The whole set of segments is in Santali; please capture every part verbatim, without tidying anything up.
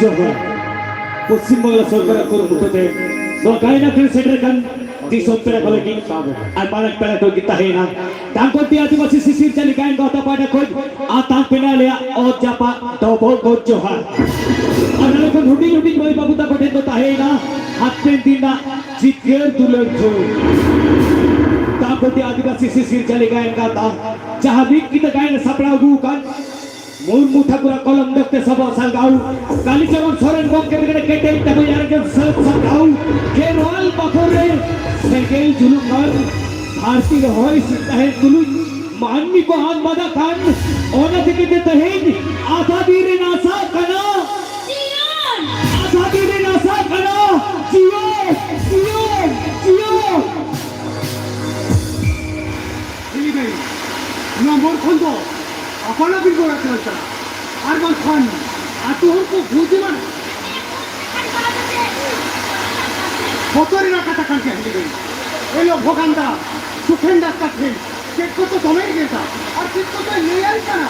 ᱡᱚᱦᱟᱨ᱾ ᱯᱚᱥᱪᱤᱢ ᱵᱟᱝᱞᱟ ᱥᱚᱨᱠᱟᱨᱟᱜ ᱠᱩᱨᱩᱢᱩᱴᱩ ᱛᱮ ᱱᱚᱣᱟ ᱜᱟᱭᱟᱱ ᱟᱠᱷᱲᱟ ᱥᱮᱴᱮᱨ ᱟᱠᱟᱱ ᱫᱤᱥᱚᱢ ᱯᱮᱲᱟ ᱠᱚ ᱞᱟᱹᱜᱤᱫ ᱟᱨ ᱢᱟᱨᱟᱝ ᱯᱮᱲᱟ ᱠᱚ ᱞᱟᱹᱜᱤᱫ ᱛᱟᱦᱮᱸᱭᱮᱱᱟ ᱰᱟᱝᱜᱚᱨ ᱛᱮ ᱟᱹᱫᱤᱵᱟᱹᱥᱤ ᱥᱤᱥᱤᱨ ᱪᱟᱹᱞᱤ ᱜᱟᱭᱟᱱ ᱜᱟᱶᱛᱟ ᱯᱟᱦᱴᱟ ᱠᱷᱚᱱ ᱟᱛᱟᱝ ᱯᱮᱱᱟ ᱟᱞᱮᱭᱟᱜ ᱚᱛ ᱡᱟᱯᱟᱜ ᱰᱚᱵᱚᱞ ᱜᱚᱰ ᱡᱚᱦᱟᱨ᱾ ᱟᱨ ᱟᱞᱮ ᱠᱷᱚᱱ ᱦᱩᱰᱤᱧ ᱦᱩᱰᱤᱧ ᱢᱟᱹᱭ ᱵᱟᱹᱵᱩ ᱛᱟᱠᱚ ᱴᱷᱮᱱ ᱫᱚ ᱛᱟᱦᱮᱸᱭᱮᱱᱟ ᱦᱟᱯᱮᱱ ᱫᱤᱱ ᱨᱮᱱᱟᱜ ᱡᱤᱛᱠᱟᱹᱨ ᱫᱩᱞᱟᱹᱲ ᱛᱷᱩᱢ᱾ ᱰᱟᱝᱜᱚᱨ ᱛᱮ ᱟᱹᱫᱤᱵᱟᱹᱥᱤ ᱥᱤᱥᱤᱨ ᱪᱟᱹᱞᱤ ᱜᱟᱭᱟᱱ ᱜᱟᱶᱛᱟ ᱡᱟᱦᱟᱸ ᱢᱤᱫ ᱠᱤᱛᱟᱹ ᱜᱟᱭᱟᱱ ᱮ ᱥᱟᱯᱲᱟᱣ ᱟᱹᱜᱩ ᱟᱠᱟᱱ ᱢᱩᱨᱢᱩ ᱴᱷᱟᱠᱩᱨᱟᱜ ᱠᱚᱞᱚᱢ ᱫᱚᱠᱛᱮ ᱥᱟᱵᱚᱜ ᱥᱟᱞᱜᱟᱣ, ᱠᱟᱞᱤᱪᱟᱨᱟᱢ ᱥᱚᱨᱮᱱ ᱜᱚᱢᱠᱮ ᱛᱟᱹᱠᱤᱱᱟᱜ ᱠᱮᱴᱮᱡ ᱛᱟᱠᱚ ᱟᱨ ᱜᱮ ᱥᱟᱹᱛ ᱥᱟᱯᱲᱟᱣ, ᱠᱷᱮᱨᱣᱟᱞ ᱵᱟᱠᱷᱳᱞ ᱨᱮ ᱥᱮᱸᱜᱮᱞ ᱡᱩᱞᱩᱜ ᱠᱟᱱ ᱫᱷᱟᱹᱨᱛᱤ ᱨᱮ ᱦᱚᱭ ᱦᱤᱸᱥᱤᱫ ᱛᱟᱦᱮᱸ ᱛᱩᱞᱩᱡ ᱢᱟᱹᱱᱢᱤ ᱠᱚ ᱟᱫ ᱢᱟᱫᱟᱜ ᱠᱟᱱ, ᱚᱱᱟ ᱛᱮᱜᱮ ᱛᱮ ᱛᱮᱦᱮᱧ ᱟᱥᱟ ᱫᱤᱱ ᱨᱮ ᱱᱟᱥᱟᱜ ᱠᱟᱱᱟ᱾ ᱡᱤᱭᱚᱱ! ᱟᱥᱟ ᱫᱤᱱ ᱨᱮ ᱱᱟᱥᱟᱜ ᱠᱟᱱᱟ᱾ ᱡᱤᱭᱚᱱ! ᱡᱤᱭᱚᱱ! ᱡᱤᱭᱚᱱ! ᱦᱤᱞᱤ ᱜᱟᱹᱭ, ᱱᱚᱣᱟ ᱢᱳᱲ ᱠᱷᱚᱱ ᱫᱚ ᱟᱯᱟᱱ ᱟᱹᱯᱤᱱ ᱠᱚ ᱚᱲᱟᱜ ᱪᱟᱞᱟᱜ ᱠᱟᱱᱟ᱾ ᱟᱨ ᱵᱟᱝᱠᱷᱟᱱ ᱟᱹᱛᱩ ᱦᱚᱲ ᱠᱚ ᱵᱩᱡᱽ ᱮᱢᱟᱱ᱾ ᱵᱚᱛᱚᱨ ᱨᱮᱱᱟᱜ ᱠᱟᱛᱷᱟ ᱠᱟᱱ ᱜᱮᱭᱟ ᱦᱤᱞᱤ ᱜᱟᱹᱭ᱾ ᱮᱞᱚ ᱵᱷᱚᱜᱟᱱ ᱫᱟ, ᱥᱩᱠᱷᱮᱱ ᱰᱟᱠᱛᱟᱨ ᱴᱷᱮᱱ ᱪᱮᱫ ᱠᱚᱪᱚ ᱫᱚᱢᱮ ᱮᱜᱮᱨ ᱫᱟ᱾ ᱟᱨ ᱪᱮᱫ ᱠᱚᱪᱚᱭ ᱞᱟᱹᱭᱟᱭ ᱠᱟᱱᱟ᱾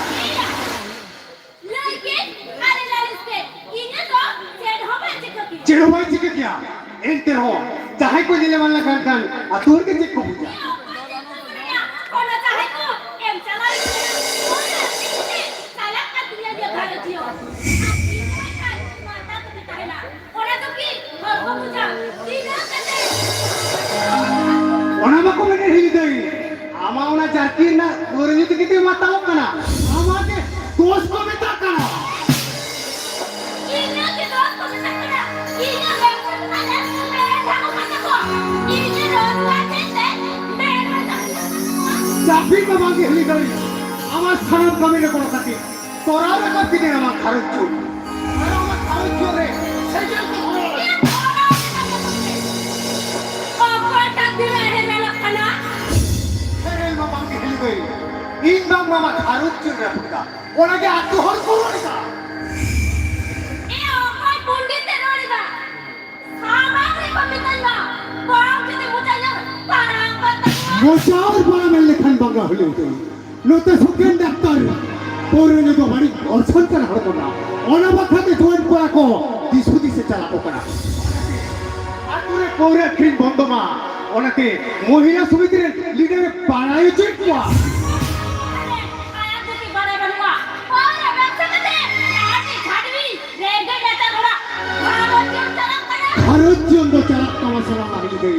ᱞᱟᱹᱭ ᱠᱮᱫ ᱟᱨ ᱞᱟᱹᱞᱤᱥ ᱠᱮᱫ, ᱤᱧᱟᱹᱜ ᱫᱚ ᱪᱮᱫ ᱦᱚᱸ ᱵᱟᱭ ᱪᱤᱠᱟᱹ ᱠᱮᱫ᱾ ᱪᱮᱫ ᱦᱚᱸ ᱵᱟᱭ ᱪᱤᱠᱟᱹ ᱠᱮᱭᱟ᱾ ᱮᱱᱛᱮ ᱨᱮᱦᱚᱸ ᱡᱟᱦᱟᱸᱭ ᱠᱚ ᱧᱮᱞᱮ ᱢᱟᱱ ᱞᱮᱱᱠᱷᱟᱱ ᱟᱹᱛᱩ ᱦᱚᱲ ᱜᱮ ᱪᱮᱫ ᱠᱚ ᱵᱩᱡᱟ? ᱚᱱᱟ ᱡᱟᱦᱟᱸᱭ ᱠᱚ ᱮᱢ ᱪᱟᱞᱟᱣ ᱞᱮᱱᱟ, ᱚᱱᱟ ᱪᱟᱞᱟᱜ ᱠᱟᱱ ᱛᱤᱧᱟ ᱜᱮ ᱜᱷᱟᱨᱚᱸᱡᱽ ᱡᱤᱭᱚᱱ᱾ ᱟᱨ ᱤᱧ ᱦᱚᱸ ᱮᱱᱠᱷᱟᱱ ᱢᱟᱛᱟ ᱠᱚ ᱛᱟᱦᱮᱱᱟ᱾ ᱚᱱᱟ ᱫᱚ ᱠᱤ ᱦᱚᱲ ᱠᱚ ᱵᱩᱡᱟ? ᱛᱤᱱᱟᱹᱜ ᱠᱟᱛᱮ? ᱚᱱᱟ ᱢᱟᱠᱚ ᱢᱮᱱᱮᱫ ᱦᱤᱞᱤ ᱫᱟᱹᱭ, ᱟᱢᱟᱜ ᱚᱱᱟ ᱡᱟᱹᱨᱠᱤ ᱨᱮᱱᱟᱜ ᱯᱟᱹᱣᱨᱟᱹ ᱧᱩ ᱛᱮᱜᱮ ᱛᱚᱭ ᱢᱟᱛᱟᱞᱚᱜ ᱠᱟᱱᱟ᱾ ᱟᱢᱟᱜ ᱜᱮ ᱫᱳᱥ ᱠᱚ ᱢᱮᱛᱟᱜ ᱠᱟᱱᱟ᱾ ᱤᱧᱟᱹᱜ ᱜᱮ ᱫᱳᱥ ᱠᱚ ᱢᱮᱛᱟᱜ ᱠᱟᱱᱟ᱾ ᱤᱧᱟᱹᱜ ᱵᱮᱵᱚᱦᱟᱨ ᱠᱟᱛᱮ ᱯᱮ ᱡᱟᱦᱟᱸ ᱠᱟᱛᱮ ᱠᱚ, ᱤᱧᱟᱹᱜ ᱨᱳᱡᱽᱜᱟᱨ ᱛᱮ ᱥᱮ ᱵᱮᱵᱚᱦᱟᱨ ᱠᱟᱛᱮ ᱠᱚ᱾ ᱡᱟᱹᱯᱤᱫ ᱫᱚ ᱵᱟᱝ ᱜᱮ ᱦᱤᱞᱤ ᱫᱟᱹᱭ, ᱟᱢᱟᱜ ᱥᱟᱱᱟᱢ ᱠᱟᱹᱢᱤ ᱨᱮ ᱜᱚᱲᱚ ᱠᱟᱛᱮ ᱛᱚᱨᱟᱣ ᱨᱟᱠᱟᱵ ᱠᱮᱫᱟᱭ ᱟᱢᱟᱜ ᱜᱷᱟᱨᱚᱸᱡᱽ ᱪᱩᱴ᱾ ᱟᱨ ᱟᱢᱟᱜ ᱜᱷᱟᱨᱚᱸᱡᱽ ᱪᱩᱴ ᱨᱮ ᱥᱮᱸᱜᱮᱞ ᱠᱚ ᱫᱷᱚᱨᱟᱣ ᱞᱮᱫᱟ᱾ ᱚᱠᱚᱭ ᱴᱟᱠ ᱫᱤᱱ ᱨᱮ ᱦᱮᱨᱮᱞᱚᱜ ᱠᱟᱱᱟ? ᱦᱮᱨᱮᱞ ᱢᱟ ᱵᱟᱝ ᱜᱮ ᱦᱤᱞᱤ ᱫᱟᱹᱭ, ᱤᱧ ᱵᱟᱝ ᱢᱟ ᱟᱢᱟᱜ ᱜᱷᱟᱨᱚᱸᱡᱽ ᱪᱩᱴ ᱨᱟᱹᱯᱩᱫ ᱮᱫᱟ᱾ ᱚᱱᱟᱜᱮ ᱟᱹᱛᱩ ᱦᱚᱲ ᱠᱚ ᱨᱚᱲ ᱮᱫᱟ᱾ ᱮ ᱚᱠᱚᱭ ᱯᱚᱱᱰᱤᱛ ᱮ ᱨᱚᱲ ᱮᱫᱟ? ᱥᱟᱢᱟᱝ ᱨᱮᱠᱚ ᱢᱤᱛᱟᱹᱧ ᱢᱟ, ᱵᱟᱢ ᱡᱩᱫᱤ ᱢᱚᱪᱟ ᱧᱚᱜ ᱯᱟᱲᱟᱝ ᱠᱚ ᱛᱟᱠᱚᱣᱟ᱾ ᱢᱚᱪᱟ ᱟᱨ ᱵᱟᱢ ᱢᱮᱱ ᱞᱮᱠᱷᱟᱱ ᱵᱟᱝᱟ ᱦᱩᱞᱤ ᱩᱛᱟᱹᱨ᱾ ᱱᱚᱛᱮ ᱥᱩᱠᱮᱱ ᱰᱟᱠᱛᱟᱨ, ᱯᱟᱹᱣᱨᱟᱹ ᱧᱩ ᱫᱚ ᱵᱟᱹᱲᱤᱡ ᱚᱨᱥᱚᱝ ᱠᱟᱱᱟ ᱦᱚᱲᱢᱚ ᱨᱮᱱᱟᱜ᱾ ᱚᱱᱟ ᱵᱟᱠᱷᱨᱟ ᱛᱮ ᱡᱩᱣᱟᱹᱱ ᱠᱚᱲᱟ ᱠᱚ ᱫᱤᱥ ᱦᱩᱫᱤᱥ ᱮ ᱪᱟᱞᱟᱜ ᱠᱚ ᱠᱟᱱᱟ᱾ ᱟᱹᱛᱩ ᱨᱮ ᱯᱟᱹᱣᱨᱟᱹ ᱟᱹᱠᱷᱨᱤᱧ ᱵᱚᱱᱫᱚ ᱢᱟ, ᱚᱱᱟᱛᱮ ᱢᱚᱦᱤᱞᱟ ᱥᱚᱢᱤᱛᱤ ᱨᱮᱱ ᱞᱤᱰᱟᱨ ᱮ ᱵᱟᱲᱟᱭ ᱦᱚᱪᱚᱭᱮᱫ ᱠᱚᱣᱟ᱾ ᱟᱭᱟᱜ ᱫᱚ ᱠᱤ ᱵᱟᱲᱟᱭ ᱵᱟᱹᱱᱩᱜᱼᱟ? ᱯᱟᱹᱣᱨᱟᱹ ᱵᱮᱵᱥᱟ ᱠᱟᱛᱮ ᱟᱹᱰᱤ ᱡᱷᱟᱹᱰᱣᱤ ᱨᱮᱸᱜᱮᱡ ᱱᱟᱪᱟᱨ ᱦᱚᱲᱟᱜ ᱜᱷᱟᱨᱚᱸᱡᱽ ᱡᱤᱭᱚᱱ ᱪᱟᱞᱟᱜ ᱠᱟᱱᱟ᱾ ᱜᱷᱟᱨᱚᱸᱡᱽ ᱡᱤᱭᱚᱱ ᱫᱚ ᱪᱟᱞᱟᱜ ᱛᱟᱢᱟ ᱥᱟᱱᱟᱢᱟᱜ ᱜᱮ᱾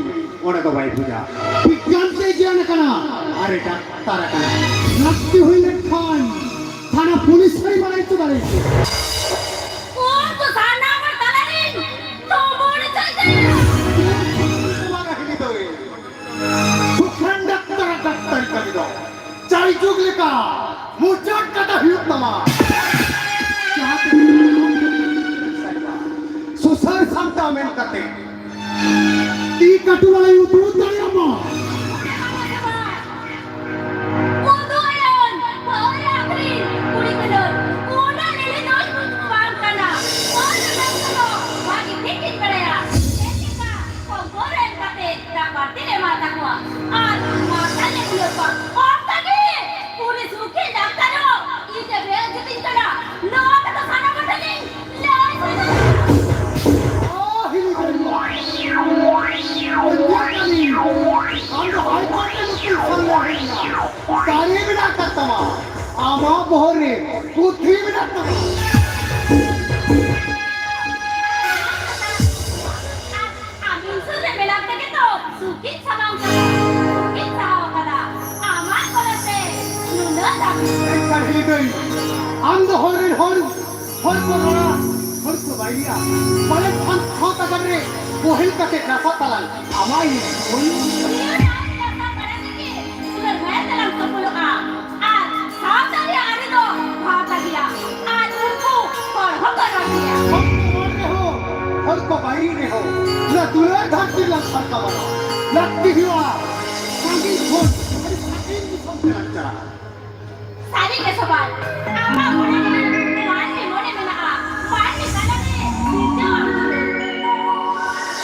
ᱚᱱᱟ ᱫᱚ ᱵᱟᱭ ᱵᱩᱡᱟ᱾ ᱵᱤᱜᱽᱜᱟᱱ ᱛᱮ ᱜᱮᱭᱟᱱ ᱟᱠᱟᱱᱟ, ᱟᱨ ᱮᱴᱟᱜ ᱛᱟᱨᱟ ᱠᱟᱱᱟ᱾ ᱞᱟᱹᱠᱛᱤ ᱦᱩᱭ ᱞᱮᱱᱠᱷᱟᱱ ᱛᱷᱟᱱᱟ ᱯᱩᱞᱤᱥ ᱦᱚᱸᱭ ᱵᱟᱲᱟᱭ ᱦᱚᱪᱚ ᱫᱟᱲᱮᱭᱟᱠᱚᱣᱟ᱾ ᱩᱱᱠᱩ ᱥᱟᱱᱟᱢ ᱦᱚᱲ ᱛᱟᱞᱟᱨᱤᱧ ᱛᱩᱢᱵᱩᱲ ᱦᱚᱪᱚᱭ ᱛᱟᱭᱟ᱾ ᱥᱩᱠᱷᱟᱱ ᱰᱟᱠᱛᱟᱨ ᱰᱟᱠᱛᱟᱨᱤ ᱠᱟᱹᱢᱤ ᱫᱚ ᱪᱟᱭ ᱡᱩᱜᱽ ᱞᱮᱠᱟ ᱢᱩᱪᱟᱹᱫ ᱠᱟᱛᱷᱟ ᱦᱩᱭᱩᱜ ᱛᱟᱢᱟ᱾ ᱡᱟᱦᱟᱸ ᱛᱤᱱᱟᱹᱜ ᱥᱩᱥᱟᱹᱨ ᱥᱟᱢᱴᱟᱣ ᱢᱮᱱ ᱠᱟᱛᱮ ᱛᱤ ᱠᱟᱹᱴᱩ ᱞᱟᱲᱟᱭ ᱩᱫᱩᱜ ᱫᱟᱲᱮᱭᱟᱢᱟ᱾ ᱩᱫᱩᱜ ᱟᱹᱧ, ᱦᱳᱭ ᱟᱹᱠᱷᱨᱤᱧ ᱠᱩᱲᱤ ᱠᱟᱹᱱᱟᱹᱧ, ᱚᱱᱟ ᱞᱤᱞᱤ ᱫᱚᱧ ᱵᱟᱝ ᱠᱟᱱᱟ᱾ ᱦᱳᱭ ᱟᱹᱠᱷᱨᱤᱧ ᱠᱚᱫᱚ ᱵᱷᱟᱜᱮ ᱴᱷᱤᱠ ᱤᱧ ᱵᱟᱲᱟᱭᱟ᱾ ᱪᱮᱫ ᱞᱮᱠᱟ ᱠᱚᱢ ᱫᱚᱨ ᱮᱢ ᱠᱟᱛᱮ ᱫᱟᱜ ᱵᱟᱹᱲᱛᱤ ᱞᱮ ᱮᱢᱟ ᱛᱟᱠᱚᱣᱟ ᱟᱨ ᱢᱟᱨᱥᱟᱞ ᱞᱮ ᱩᱰᱩᱠ ᱠᱚᱣᱟ᱾ ᱚᱱᱠᱟ ᱜᱮ ᱯᱩᱞᱤᱥ ᱩᱠᱤᱞ ᱰᱟᱠᱛᱟᱨ ᱦᱚᱸ ᱤᱧ ᱮ ᱵᱮᱞ ᱡᱩᱛᱤᱧ ᱠᱟᱱᱟ᱾ ᱱᱚᱣᱟ ᱠᱟᱛᱷᱟ ᱥᱟᱱᱟᱢ ᱦᱚᱲ ᱴᱷᱮᱱᱤᱧ ᱞᱟᱹᱭ ᱥᱚᱫᱚᱨᱟ᱾ ᱚ, ᱦᱤᱞᱤ ᱜᱟᱹᱭ᱾ ᱯᱟᱹᱧᱡᱟ ᱠᱟᱹᱢᱤ᱾ ᱟᱢ ᱫᱚ ᱦᱟᱭ ᱠᱳᱨᱴ ᱨᱮ ᱩᱠᱤᱞ ᱥᱟᱢᱱᱟ ᱦᱩᱭ ᱮᱱᱟ᱾ ᱫᱟᱲᱮ ᱢᱮᱱᱟᱜ ᱟᱠᱟᱫ ᱛᱟᱢᱟ᱾ ᱟᱢᱟᱜ ᱵᱚᱦᱚᱜ ᱨᱮ ᱵᱩᱫᱽᱫᱷᱤ ᱢᱮᱱᱟᱜ ᱛᱟᱢᱟ᱾ ᱟᱹᱵᱤᱱ ᱥᱩᱨ ᱨᱮ ᱢᱮᱱᱟᱜ ᱛᱮᱜᱮ ᱛᱚ ᱥᱩᱠᱤᱧ ᱥᱟᱢᱟᱝ ᱠᱟᱫᱟ, ᱥᱩᱠᱤᱧ ᱥᱟᱦᱟᱣ ᱟᱠᱟᱫᱟ᱾ ᱟᱢᱟᱜ ᱠᱚᱨᱮ ᱛᱮ ᱱᱩᱱᱟᱹᱜ ᱫᱟᱹᱵᱤ᱾ ᱢᱮᱱᱠᱷᱟᱱ ᱦᱤᱞᱤ ᱜᱟᱹᱭ, ᱟᱢ ᱫᱚ ᱦᱚᱲ ᱨᱮᱱ ᱦᱚᱲ, ᱦᱚᱲ ᱠᱚ ᱨᱚᱲᱟ, ᱦᱚᱲ ᱠᱚ ᱵᱟᱹᱭᱨᱤᱭᱟ᱾ ᱯᱟᱞᱮᱱ ᱠᱷᱟᱱ ᱥᱟᱶ ᱛᱟᱠᱟᱱ ᱨᱮ ᱵᱚᱦᱮᱞ ᱠᱟᱛᱮ ᱱᱟᱥᱟ ᱛᱟᱞᱟᱝ ᱟᱢᱟᱜ ᱤᱧ ᱦᱩᱭ᱾ ᱱᱤᱭᱟᱹ ᱨᱟᱡᱽ ᱨᱟᱥᱟ ᱵᱟᱲᱟ ᱛᱮᱜᱮ ᱩᱱᱟᱹᱜ ᱢᱟᱭᱟ ᱛᱟᱞᱟᱝ ᱛᱚᱯᱚᱞᱚᱜᱼᱟ᱾ ᱟᱨ ᱥᱟᱶᱛᱟ ᱨᱮᱭᱟᱜ ᱟᱹᱨᱤ ᱫᱚ ᱵᱷᱟᱜᱽ ᱜᱮᱭᱟ᱾ ᱟᱨ ᱩᱱᱠᱩ ᱦᱚᱲ ᱦᱚᱸᱠᱚ ᱨᱚᱲ ᱜᱮᱭᱟ᱾ ᱦᱚᱲ ᱠᱚ ᱨᱚᱲ ᱨᱮᱦᱚᱸ, ᱦᱚᱲ ᱠᱚ ᱵᱟᱹᱭᱨᱤ ᱨᱮᱦᱚᱸ, ᱱᱚᱣᱟ ᱫᱩᱞᱟᱹᱲ ᱫᱷᱟᱹᱨᱛᱤ ᱨᱮᱞᱟᱝ ᱥᱟᱨᱠᱟ ᱵᱟᱲᱟ᱾ ᱞᱟᱹᱠᱛᱤ ᱦᱩᱭᱩᱜᱼᱟ, ᱥᱟᱺᱜᱤᱧ ᱠᱷᱚᱱ, ᱟᱹᱰᱤ ᱥᱟᱺᱜᱤᱧ ᱫᱤᱥᱚᱢ ᱛᱮᱞᱟᱝ ᱪᱟᱞᱟᱜᱼᱟ᱾ ᱥᱟᱹᱨᱤ ᱜᱮ ᱥᱚᱵᱟᱭ, ᱟᱢᱟᱜ ᱢᱚᱱᱮ ᱨᱮ ᱢᱟᱹᱱᱢᱤ ᱢᱚᱱᱮ ᱢᱮᱱᱟᱜᱼᱟ, ᱢᱟᱹᱱᱢᱤ ᱛᱟᱞᱟᱨᱮ ᱥᱤᱨᱡᱟᱹᱣ ᱟᱢ ᱫᱚ᱾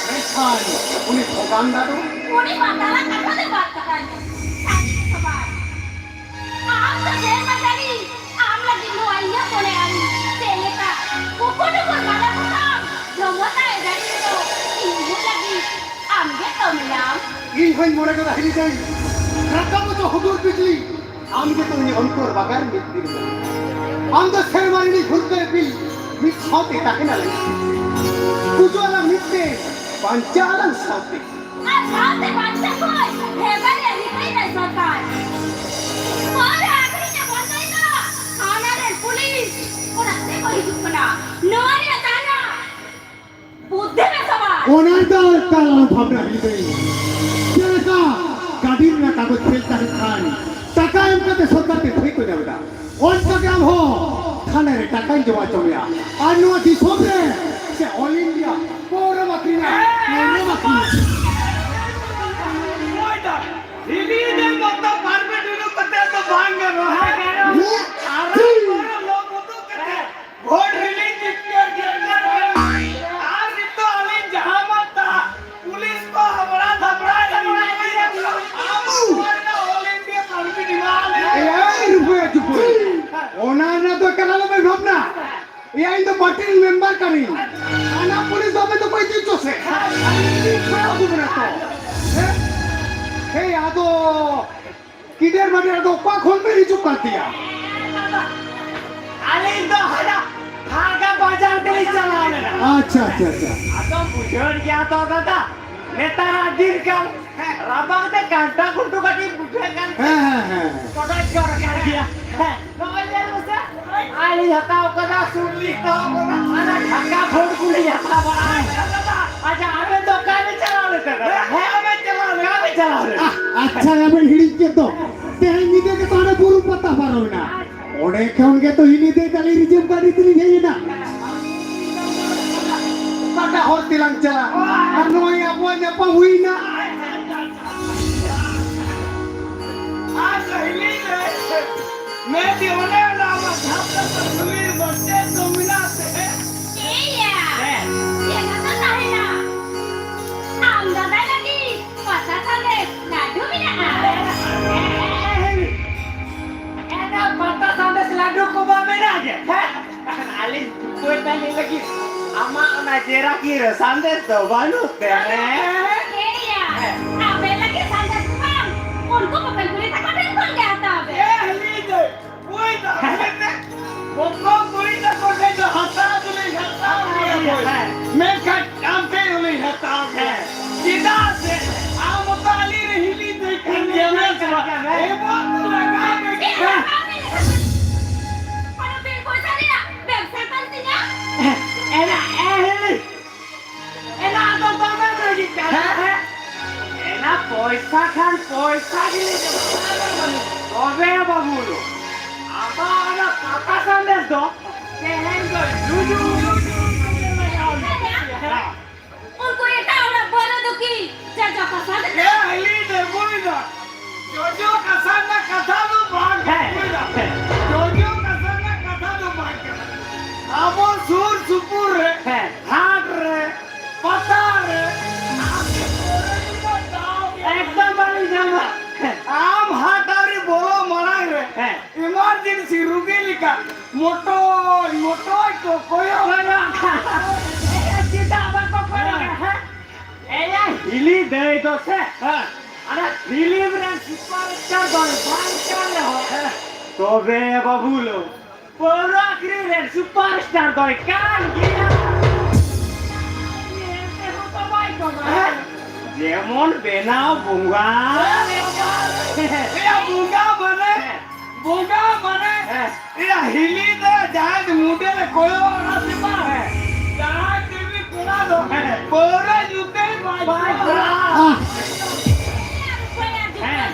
ᱢᱮᱱᱠᱷᱟᱱ ᱩᱱᱤ ᱵᱷᱚᱜᱟᱱ ᱫᱟ ᱫᱚ? ᱩᱱᱤ ᱢᱟ ᱛᱟᱞᱟ ᱠᱟᱛᱷᱟ ᱫᱚ ᱵᱟᱫ ᱠᱟᱛᱟᱧ ᱢᱮ᱾ ᱥᱟᱹᱨᱤ ᱜᱮ ᱥᱚᱵᱟᱭ, ᱟᱢ ᱫᱚ ᱥᱮᱨᱢᱟ ᱡᱟᱹᱲᱤ, ᱟᱢ ᱞᱟᱹᱜᱤᱫ ᱱᱚᱣᱟ ᱤᱧᱟᱹᱜ ᱢᱚᱱᱮ ᱟᱹᱨᱤ ᱪᱮᱫ ᱞᱮᱠᱟ? ᱦᱚᱧ ᱢᱚᱱᱮ ᱜᱚᱫᱟ ᱦᱤᱞᱤ ᱫᱟᱹᱭ, ᱨᱟᱠᱟᱵ ᱦᱚᱪᱚ ᱦᱩᱰᱩᱨ ᱵᱤᱡᱽᱞᱤ, ᱟᱢ ᱜᱮᱛᱚ ᱤᱧᱟᱹᱜ ᱚᱱᱛᱚᱨ ᱵᱟᱜᱟᱱ ᱢᱤᱫ ᱫᱤᱱ ᱫᱚ᱾ ᱟᱢ ᱫᱚ ᱥᱮᱨᱢᱟ ᱨᱤᱱᱤᱡ ᱦᱩᱨᱠᱟᱹ ᱤᱯᱤᱞ, ᱢᱤᱫ ᱥᱟᱶᱛᱮ ᱛᱟᱦᱮᱱᱟ ᱞᱟᱹᱜᱤᱫ᱾ ᱜᱩᱡᱩᱜ ᱟᱞᱟᱝ ᱢᱤᱫᱛᱮ, ᱵᱟᱧᱪᱟᱜ ᱟᱞᱟᱝ ᱥᱟᱶᱛᱮ᱾ ᱟᱨ ᱥᱟᱶᱛᱮ ᱵᱟᱧᱪᱟᱣ ᱠᱷᱚᱱ ᱦᱮᱵᱮ ᱨᱮ ᱨᱤᱦᱟᱹᱭ ᱨᱮ ᱥᱚᱨᱠᱟᱨ᱾ ᱯᱟᱹᱣᱨᱟᱹ ᱟᱹᱠᱷᱨᱤᱧ ᱮ ᱵᱚᱱᱫᱚᱭ ᱢᱟ, ᱛᱷᱟᱱᱟ ᱨᱮᱱ ᱯᱩᱞᱤᱥ ᱚᱲᱟᱜ ᱛᱮᱠᱚ ᱦᱤᱡᱩᱜ ᱠᱟᱱᱟ᱾ ᱱᱚᱣᱟ ᱨᱮᱭᱟᱜ ᱛᱟᱦᱱᱟ ᱵᱩᱫᱽᱫᱷᱤ ᱢᱮᱥᱟᱣᱟ᱾ ᱚᱱᱟ ᱫᱚ ᱮᱠᱟᱞ ᱟᱞᱚᱢ ᱵᱷᱟᱵᱽᱱᱟ ᱦᱤᱲᱤᱧ᱾ ᱪᱮᱫ ᱞᱮᱠᱟ ᱜᱟᱹᱰᱤ ᱨᱮᱱᱟᱜ ᱠᱟᱜᱚᱡᱽ ᱯᱷᱮᱞ ᱛᱟᱦᱮᱸ ᱠᱷᱟᱱ ᱴᱟᱠᱟ ᱮᱢ ᱠᱟᱛᱮ ᱥᱚᱨᱠᱟᱨ ᱴᱷᱮᱱ ᱯᱷᱮᱨ ᱠᱚ ᱧᱟᱢ ᱮᱫᱟ, ᱚᱱᱠᱟ ᱜᱮ ᱟᱢ ᱦᱚᱸ ᱛᱷᱟᱱᱟ ᱨᱮ ᱴᱟᱠᱟᱧ ᱡᱚᱢᱟ ᱦᱚᱪᱚ ᱢᱮᱭᱟ᱾ ᱟᱨ ᱱᱚᱣᱟ ᱫᱤᱥᱚᱢ ᱨᱮ ᱥᱮ all India ᱯᱟᱹᱣᱨᱟᱹᱢ ᱟᱹᱠᱷᱨᱤᱧᱟ, ᱯᱟᱹᱣᱨᱟᱹᱢ ᱟᱹᱠᱷᱨᱤᱧᱟ᱾ ᱦᱤᱞᱤ ᱫᱚ ᱢᱚᱛᱚ ᱯᱟᱨᱢᱤᱴ ᱩᱰᱩᱠ ᱠᱟᱛᱮ ᱫᱚ ᱵᱟᱝ ᱜᱟᱱᱚᱜᱼᱟ᱾ ᱟᱨ ᱯᱟᱹᱣᱨᱟᱹ ᱞᱚ ᱵᱚᱱᱫᱚ ᱠᱟᱛᱮ ᱵᱷᱳᱴ ᱨᱮᱞᱤᱧ ᱡᱤᱛᱠᱟᱹᱨ ᱠᱮᱫ ᱠᱷᱟᱱ, ᱟᱨ ᱱᱤᱛᱚᱜ ᱟᱹᱞᱤᱧ ᱡᱟᱦᱟᱸ ᱢᱟ ᱛᱟ ᱯᱩᱞᱤᱥ ᱠᱚ ᱦᱟᱢᱲᱟ ᱫᱷᱟᱢᱲᱟ ᱟᱢ ᱱᱚᱣᱟ ᱨᱮᱱᱟᱜ all India permit ᱮᱢᱟ ᱞᱮ᱾ ᱮᱭ ᱨᱩᱯᱟᱹᱭᱟ ᱪᱩᱯᱟᱹᱭ᱾ ᱚᱱᱟ ᱨᱮᱱᱟᱜ ᱫᱚ ᱮᱠᱟᱞ ᱟᱞᱚᱯᱮ ᱵᱷᱟᱵᱽᱱᱟ᱾ ᱮᱭᱟ, ᱤᱧ ᱫᱚ ᱯᱟᱨᱴᱤ ᱨᱮᱱ ᱢᱮᱢᱵᱟᱨ ᱠᱟᱹᱱᱟᱹᱧ᱾ ᱛᱷᱟᱱᱟ ᱯᱩᱞᱤᱥ ᱫᱚ ᱟᱯᱮ ᱫᱚᱯᱮ ᱤᱫᱤ ᱦᱚᱪᱚ ᱥᱮ? ᱤᱧ ᱠᱷᱚᱭ ᱟᱹᱜᱩ ᱢᱮᱱᱟ ᱛᱚ᱾ ᱦᱮᱸ? ᱦᱮᱸ, ᱟᱫᱚ ᱠᱤᱰᱮᱨ ᱢᱟᱰᱮᱨ ᱫᱚ ᱚᱠᱟ ᱠᱷᱚᱱ ᱯᱮ ᱦᱤᱡᱩᱜ ᱠᱟᱱ ᱛᱮᱭᱟ? ᱟᱹᱞᱤᱧ ᱫᱚ ᱦᱟᱱᱟ ᱦᱟᱜᱟ ᱵᱟᱡᱟᱨ ᱛᱮᱞᱤᱧ ᱪᱟᱞᱟᱣ ᱞᱮᱱᱟ᱾ ᱟᱪᱪᱷᱟ, ᱟᱪᱪᱷᱟ, ᱟᱪᱪᱷᱟ᱾ ᱟᱫᱚᱢ ᱵᱩᱡᱷᱟᱹᱣ ᱜᱮᱭᱟ ᱛᱚ ᱫᱟᱫᱟ, ᱱᱮᱛᱟᱨᱟᱜ ᱫᱤᱱ ᱠᱟᱞ ᱨᱟᱵᱟᱝ ᱛᱮ ᱠᱟᱱᱴᱟ ᱠᱩᱱᱴᱩ ᱠᱟᱹᱴᱤᱡ ᱵᱩᱡᱷᱟᱹᱜ ᱠᱟᱱ ᱦᱮᱸ, ᱦᱮᱸ, ᱦᱮᱸ᱾ ᱠᱚᱴᱚᱡ ᱡᱚᱨ ᱠᱟᱱ ᱜᱮᱭᱟ᱾ ᱦᱮᱸ, ᱱᱚᱜᱼᱚᱭ ᱧᱮᱞ ᱢᱮᱥᱮ, ᱟᱹᱞᱤᱧ ᱦᱟᱛᱟᱣ ᱠᱟᱫᱟ ᱥᱩᱨᱞᱤ ᱛᱚ, ᱚᱱᱟ ᱰᱷᱟᱠᱟ ᱵᱷᱳᱴ ᱠᱚᱞᱤᱧ ᱦᱟᱛᱟᱣ ᱵᱟᱲᱟ ᱟᱠᱟᱫᱟ᱾ ᱟᱪᱪᱷᱟ, ᱟᱵᱮᱱ ᱫᱚ ᱚᱠᱟ ᱵᱮᱱ ᱪᱟᱞᱟᱣ ᱞᱮᱱ ᱛᱟᱦᱮᱸᱫ? ᱦᱮᱸ, ᱟᱵᱮᱱ ᱪᱟᱞᱟᱣ ᱞᱮᱱ᱾ ᱚᱠᱟ ᱵᱮᱱ ᱪᱟᱞᱟᱣ ᱞᱮᱱ? ᱟᱦ, ᱟᱪᱪᱷᱟ, ᱟᱵᱮᱱ ᱦᱤᱲᱤᱧ ᱠᱮᱫ ᱫᱚ᱾ ᱛᱮᱦᱮᱧ ᱧᱤᱫᱟᱹ ᱜᱮᱛᱚ ᱦᱟᱱᱮ ᱵᱩᱨᱩ ᱯᱟᱛᱟ ᱯᱟᱨᱚᱢᱮᱱᱟ᱾ ᱚᱸᱰᱮ ᱠᱷᱚᱱ ᱜᱮᱛᱚ ᱦᱤᱞᱤ ᱫᱟᱹᱭ ᱛᱟᱞᱮ ᱨᱤᱡᱟᱹᱵᱽ ᱜᱟᱹᱰᱤ ᱛᱮᱞᱤᱧ ᱦᱮᱡ ᱮᱱᱟ᱾ ᱚᱠᱟᱴᱟᱜ ᱦᱚᱨ ᱛᱮᱞᱟᱝ ᱪᱟᱞᱟᱜ? ᱟᱨ ᱱᱚᱜᱼᱚᱭ ᱟᱵᱚᱣᱟᱜ ᱧᱟᱯᱟᱢ ᱦᱩᱭᱱᱟ᱾ ᱟᱨ ᱦᱤᱞᱤ ᱫᱟᱹᱭ, ᱢᱮᱱᱫᱤᱧ ᱚᱱᱮ ᱚᱱᱟ ᱟᱢᱟᱜ ᱡᱟᱦᱟᱸ ᱛᱮ ᱥᱩᱨᱤᱨ ᱵᱚᱱᱛᱮ ᱫᱚ ᱢᱮᱱᱟᱜ ᱛᱮ᱾ ᱮᱭᱟ, ᱦᱮᱸ᱾ ᱪᱮᱫ ᱠᱟᱛᱷᱟ ᱛᱟᱦᱮᱱᱟ? ᱟᱢ ᱫᱟᱫᱟ ᱞᱟᱹᱜᱤᱫ ᱯᱟᱛᱟ ᱥᱟᱸᱫᱮᱥ ᱞᱟᱹᱰᱩ ᱢᱮᱱᱟᱜᱼᱟ᱾ ᱮᱱᱟ ᱯᱟᱛᱟ ᱥᱟᱸᱫᱮᱥ ᱞᱟᱹᱰᱩ ᱠᱚ ᱢᱟ ᱢᱮᱱᱟᱜ ᱜᱮ᱾ ᱦᱮᱸ? ᱟᱹᱞᱤᱧ ᱚᱠᱚᱭ ᱛᱟᱹᱞᱤᱧ ᱞᱟᱹᱜᱤᱫ ᱟᱢᱟᱜ ᱚᱱᱟ ᱡᱮᱨᱟ ᱠᱤ ᱨᱮ ᱥᱟᱸᱫᱮᱥ ᱫᱚ ᱵᱟᱹᱱᱩᱜ ᱛᱮ? ᱦᱮᱸ? ᱮᱭᱟ, ᱟᱯᱮ ᱞᱟᱹᱜᱤᱫ ᱯᱚᱭᱥᱟ ᱜᱮᱞᱤᱧ ᱮᱢᱟ᱾ ᱛᱚᱵᱮ ᱵᱟᱹᱵᱩ ᱫᱚ ᱟᱢᱟᱜ ᱚᱱᱟ ᱠᱟᱛᱷᱟ ᱥᱟᱸᱫᱮᱥ ᱫᱚ ᱛᱮᱦᱮᱧ ᱫᱚ ᱡᱩᱡᱩ ᱡᱩᱡᱩ ᱞᱟᱜᱟᱣ ᱞᱮᱱᱟ᱾ ᱩᱱᱠᱩ ᱮᱴᱟᱜ ᱚᱲᱟᱜ ᱵᱟᱹᱨᱟᱹ ᱫᱚ ᱠᱤ ᱡᱟᱡᱟ ᱯᱟᱥᱟ ᱞᱮᱠᱟ? ᱮ ᱦᱤᱞᱤ ᱫᱮ ᱵᱩᱭ ᱫᱚ ᱡᱚᱡᱚ ᱠᱟᱥᱟ ᱨᱮᱱᱟᱜ ᱠᱟᱛᱷᱟ ᱫᱚ ᱵᱟᱝ ᱦᱮᱸ᱾ ᱵᱩᱭ ᱫᱚ᱾ ᱡᱚᱡᱚ ᱠᱟᱥᱟ ᱨᱮᱱᱟᱜ ᱠᱟᱛᱷᱟ ᱫᱚ ᱵᱟᱝ ᱠᱟᱱᱟ᱾ ᱟᱵᱚ ᱥᱩᱨ ᱥᱩᱯᱩᱨ ᱨᱮ ᱦᱮᱸ᱾ ᱦᱟᱴ ᱨᱮ ᱯᱟᱛᱟ ᱨᱮ ᱟᱢ ᱯᱟᱹᱣᱨᱟᱹ ᱧᱩ ᱫᱚ ᱫᱟᱣ ᱜᱮ ᱮᱠᱫᱚᱢ ᱵᱟᱹᱞᱤᱧ ᱧᱟᱢᱟ᱾ ᱟᱢ ᱦᱟᱴ ᱟᱹᱣᱨᱤ ᱵᱚᱞᱚ ᱢᱟᱲᱟᱝ ᱨᱮ ᱦᱮᱸ᱾ ᱮᱢᱟᱨᱡᱮᱱᱥᱤ ᱨᱩᱜᱤ ᱞᱮᱠᱟ ᱢᱚᱴᱚᱡ ᱢᱚᱴᱚᱡ ᱠᱚ ᱠᱚᱭᱚᱜ ᱞᱟᱜᱟ᱾ ᱮᱭᱟ, ᱪᱮᱫᱟᱜ ᱵᱟᱠᱚ ᱠᱚᱭᱚᱜᱟ, ᱦᱮᱸ? ᱮᱭᱟ, ᱦᱤᱞᱤ ᱫᱟᱹᱭ ᱫᱚ ᱥᱮ, ᱦᱮᱸ᱾ ᱟᱨ ᱯᱷᱤᱞᱢ ᱨᱮᱱ ᱥᱩᱯᱟᱨ ᱥᱴᱟᱨ ᱫᱚ ᱵᱟᱝ ᱠᱟᱱ ᱨᱮᱦᱚᱸ, ᱦᱮᱸ᱾ ᱛᱚᱵᱮ ᱵᱟᱹᱵᱩ ᱞᱳ, ᱯᱟᱹᱣᱨᱟᱹ ᱟᱹᱠᱷᱨᱤᱧ ᱨᱮᱱ ᱥᱩᱯᱟᱨ ᱥᱴᱟᱨ ᱫᱚᱭ ᱠᱟᱱ ᱜᱮᱭᱟ᱾ ᱧᱮᱞ ᱛᱮᱦᱚᱸ ᱛᱚ ᱵᱟᱭ ᱠᱚᱢᱟ᱾ ᱦᱮᱸ᱾ ᱡᱮᱢᱚᱱ ᱵᱮᱱᱟᱣ ᱵᱚᱸᱜᱟ᱾ ᱮᱭᱟ ᱵᱚᱸᱜᱟ ᱢᱟᱱᱮ, ᱦᱮᱸ᱾ ᱵᱚᱸᱜᱟ ᱢᱟᱱᱮ, ᱦᱮᱸ᱾ ᱮᱭᱟ ᱦᱤᱞᱤ ᱫᱚ ᱡᱟᱦᱟᱸᱭ ᱢᱩᱫᱮ ᱨᱮ ᱠᱚᱭᱚᱜ ᱚᱲᱟ ᱥᱮ ᱵᱟᱝ? ᱦᱮᱸ᱾ ᱡᱟᱦᱟᱸᱭ ᱴᱤᱵᱷᱤ ᱠᱚᱲᱟ ᱫᱚ ᱦᱮᱸ᱾ ᱯᱟᱹᱣᱨᱟᱹ ᱧᱩ ᱛᱮ ᱵᱟᱭ ᱵᱟᱭ ᱪᱟᱞᱟᱜᱼᱟ᱾ ᱪᱟᱞᱟᱜᱼᱟ᱾ ᱦᱮᱸ᱾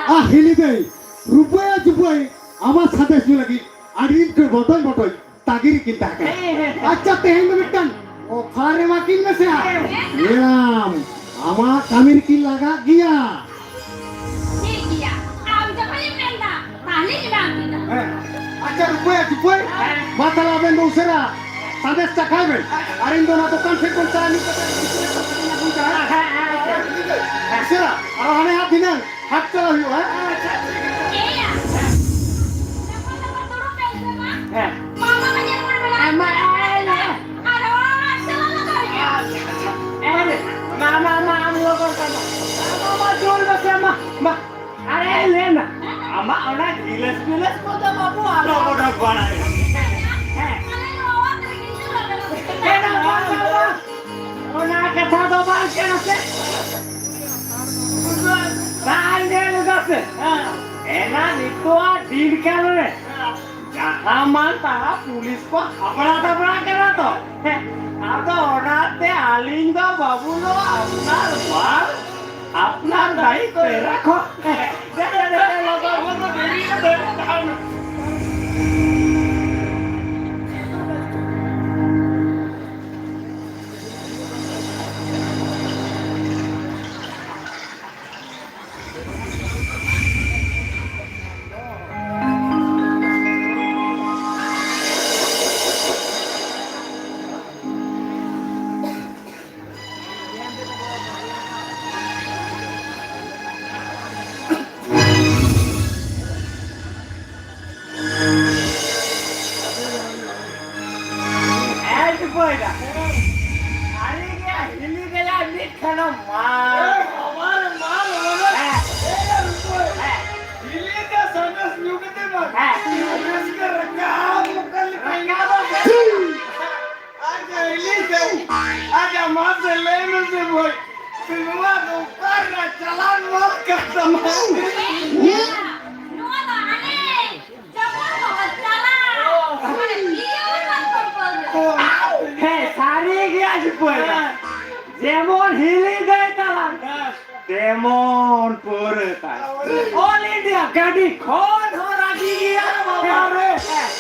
ᱟᱦ, ᱦᱤᱞᱤ ᱫᱟᱹᱭ, ᱨᱩᱯᱟᱹᱭᱟ ᱪᱩᱯᱟᱹᱭ, ᱟᱢᱟᱜ ᱥᱟᱸᱫᱮᱥ ᱧᱩ ᱞᱟᱹᱜᱤᱫ ᱟᱹᱰᱤ ᱫᱤᱱ ᱠᱷᱚᱱ ᱵᱚᱰᱚᱡ ᱵᱚᱰᱚᱡ ᱛᱟᱜᱤ ᱨᱮᱠᱤᱱ ᱛᱟᱦᱮᱸ ᱠᱟᱱᱟ᱾ ᱦᱮᱸ, ᱦᱮᱸ, ᱦᱮᱸ᱾ ᱟᱪᱪᱷᱟ, ᱛᱮᱦᱮᱧ ᱫᱚ ᱢᱤᱫᱴᱟᱝ ᱚᱯᱷᱟᱨ ᱮᱢᱟ ᱠᱤᱱ ᱢᱮᱥᱮ ᱦᱟᱸᱜ᱾ ᱦᱮᱸ᱾ ᱧᱮᱞᱟᱢ, ᱟᱢᱟᱜ ᱠᱟᱹᱢᱤ ᱨᱮᱠᱤᱱ ᱞᱟᱜᱟᱜ ᱜᱮᱭᱟ᱾ ᱴᱷᱤᱠ ᱜᱮᱭᱟ, ᱟᱢ ᱡᱚᱠᱷᱚᱱᱮᱢ ᱢᱮᱱᱫᱟ, ᱛᱟᱦᱞᱮᱧ ᱮᱢᱟᱢ ᱠᱟᱱᱟ᱾ ᱦᱮᱸ᱾ ᱟᱪᱪᱷᱟ, ᱨᱩᱯᱟᱹᱭᱟ ᱪᱩᱯᱟᱹᱭ, ᱦᱮᱸ᱾ ᱢᱟ ᱛᱟᱦᱞᱮ ᱟᱵᱮᱱ ᱫᱚ ᱩᱥᱟᱹᱨᱟ ᱥᱟᱸᱫᱮᱥ ᱪᱟᱠᱷᱟᱭ ᱵᱮᱱ᱾ ᱟᱨ ᱤᱧ ᱫᱚ ᱚᱱᱟ ᱫᱚᱠᱟᱱ ᱥᱮᱫ ᱠᱷᱚᱱ ᱪᱟ ᱧᱩ ᱠᱟᱛᱮ ᱵᱤᱥᱠᱩᱴ ᱠᱚ ᱠᱟᱹᱴᱤᱡ ᱤᱧ ᱟᱹᱜᱩᱭ ᱫᱟ, ᱦᱮᱸ? ᱦᱮᱸ, ᱦᱮᱸ, ᱦᱮᱸ᱾ ᱩᱥᱟᱹᱨᱟ, ᱟᱨᱚ ᱦᱟᱱᱮ ᱦᱟᱴ ᱫᱷᱤᱱᱟᱹᱝ ᱦᱟᱴ ᱪᱟᱞᱟᱜ ᱦᱩᱭᱩᱜᱼᱟ, ᱦᱮᱸ? ᱟᱪᱪᱷᱟ, ᱴᱷᱤᱠ ᱟᱪᱷᱮ᱾ ᱮᱭᱟ, ᱦᱮᱸ᱾ ᱜᱟᱯᱟ ᱫᱚ ᱫᱩᱲᱩᱵ ᱯᱮ ᱥᱮ ᱵᱟᱝ? ᱦᱮᱸ᱾ ᱢᱟᱢᱟ ᱢᱟ ᱧᱮᱞ ᱢᱮ ᱢᱮᱱᱟᱜ ᱦᱮᱸ, ᱢᱟ, ᱦᱮᱸ, ᱦᱮᱸ᱾ ᱟᱨ ᱚᱲᱟᱜ ᱪᱟᱞᱟᱜ ᱞᱟᱜᱟᱣ ᱤᱧᱟ᱾ ᱟᱪᱪᱷᱟ, ᱟᱪᱪᱷᱟ᱾ ᱦᱮᱸ, ᱢᱟ, ᱢᱟ, ᱢᱟ, ᱟᱢ ᱞᱚᱜᱚᱱ ᱠᱟᱱᱟ᱾ ᱢᱟ, ᱢᱟ, ᱡᱳᱨ ᱢᱮᱥᱮ, ᱢᱟ, ᱢᱟ᱾ ᱟᱨᱮ, ᱞᱟᱹᱭ ᱢᱮ, ᱟᱢᱟᱜ ᱚᱱᱟ ᱜᱤᱞᱟᱹᱥ ᱯᱤᱞᱟᱹᱥ ᱠᱚᱫᱚ ᱵᱟᱹᱵᱩ ᱟᱞᱚ ᱚᱰᱚᱠ ᱵᱟᱲᱟᱭᱟ᱾ ᱦᱮᱸ᱾ ᱦᱮᱸ, ᱵᱟᱝ, ᱵᱟᱝ, ᱵᱟᱝ᱾ ᱚᱱᱟ ᱠᱟᱛᱷᱟ ᱫᱚ ᱵᱟᱝ ᱠᱟᱱᱟ ᱥᱮ᱾ ᱵᱟᱝ ᱧᱮᱞ ᱮᱫᱟ ᱥᱮ᱾ ᱦᱮᱸ᱾ ᱮᱱᱟ ᱱᱤᱛᱚᱜᱟᱜ ᱫᱤᱱ ᱠᱟᱞ ᱨᱮ ᱡᱟᱦᱟᱸ ᱢᱟᱱ ᱛᱟᱦᱟᱸ ᱯᱩᱞᱤᱥ ᱠᱚ ᱦᱟᱵᱲᱟ ᱫᱟᱵᱲᱟ ᱠᱟᱱᱟ ᱛᱚ᱾ ᱦᱮᱸ᱾ ᱟᱫᱚ ᱚᱱᱟᱛᱮ ᱟᱹᱞᱤᱧ ᱫᱚ ᱵᱟᱹᱵᱩ ᱫᱚ ᱟᱯᱱᱟᱨ ᱵᱟᱨ, ᱟᱯᱱᱟᱨ ᱫᱟᱭᱤᱛᱛᱚ ᱨᱮ ᱨᱟᱠᱷᱚ᱾ ᱫᱮ, ᱫᱮ, ᱫᱮ, ᱫᱮ, ᱞᱚᱜᱚᱱ, ᱞᱚᱜᱚᱱ, ᱫᱮᱨᱤ ᱠᱟᱛᱮ᱾ ᱮ ᱴᱩᱠᱩᱭ ᱫᱟ᱾ ᱥᱟᱹᱨᱤ ᱜᱮ ᱦᱤᱞᱤ ᱜᱮᱞᱟ ᱢᱤᱫ ᱠᱷᱟᱱᱟ ᱢᱟ᱾ ᱮ ᱵᱟᱵᱟ ᱨᱮ ᱢᱟ, ᱵᱟᱵᱟ ᱨᱮ᱾ ᱦᱮᱸ᱾ ᱮ ᱨᱩᱯᱟᱹᱭ᱾ ᱦᱮᱸ᱾ ᱦᱤᱞᱤ ᱜᱮ ᱥᱟᱸᱫᱮᱥ ᱧᱩ ᱠᱟᱛᱮ ᱢᱟ᱾ ᱦᱮᱸ᱾ ᱨᱟᱹᱥᱠᱟᱹ ᱨᱟᱠᱟᱵ ᱚᱠᱟ ᱞᱮᱠᱟ᱾ ᱨᱟᱠᱟᱵ᱾ ᱟᱪᱪᱷᱟ, ᱦᱤᱞᱤ ᱫᱟᱹᱭ᱾ ᱟᱪᱪᱷᱟ, ᱢᱟᱥᱮ ᱞᱟᱹᱭ ᱢᱮᱥᱮ ᱵᱷᱟᱹᱭ, ᱱᱚᱣᱟ ᱫᱚ ᱚᱠᱟ ᱨᱮᱱᱟᱜ ᱪᱟᱞᱟᱱ ᱢᱟᱞ ᱠᱟᱱ ᱛᱟᱢᱟ? ᱱᱚᱣᱟ ᱫᱚ ᱟᱞᱮ ᱡᱚᱵᱚᱨ ᱢᱚᱦᱚᱞ ᱪᱟᱞᱟᱱ᱾ ᱢᱟᱱᱮ pure ᱢᱟᱛᱠᱚᱢ ᱯᱟᱹᱣᱨᱟᱹ᱾ ᱦᱮᱸ, ᱥᱟᱹᱨᱤ ᱜᱮᱭᱟ ᱡᱩᱯᱟᱹᱭ᱾ ᱦᱮᱸ᱾ ᱡᱮᱢᱚᱱ ᱦᱤᱞᱤ ᱫᱟᱹᱭ ᱛᱟᱞᱟᱝ᱾ ᱦᱮᱸ᱾ ᱛᱮᱢᱚᱱ ᱯᱟᱹᱣᱨᱟᱹ ᱛᱟᱭ᱾ All India ᱜᱟᱹᱰᱤ ᱠᱷᱚᱱ ᱦᱚᱸ ᱨᱟᱹᱜᱤ ᱜᱮᱭᱟ ᱵᱟᱵᱟ ᱨᱮ᱾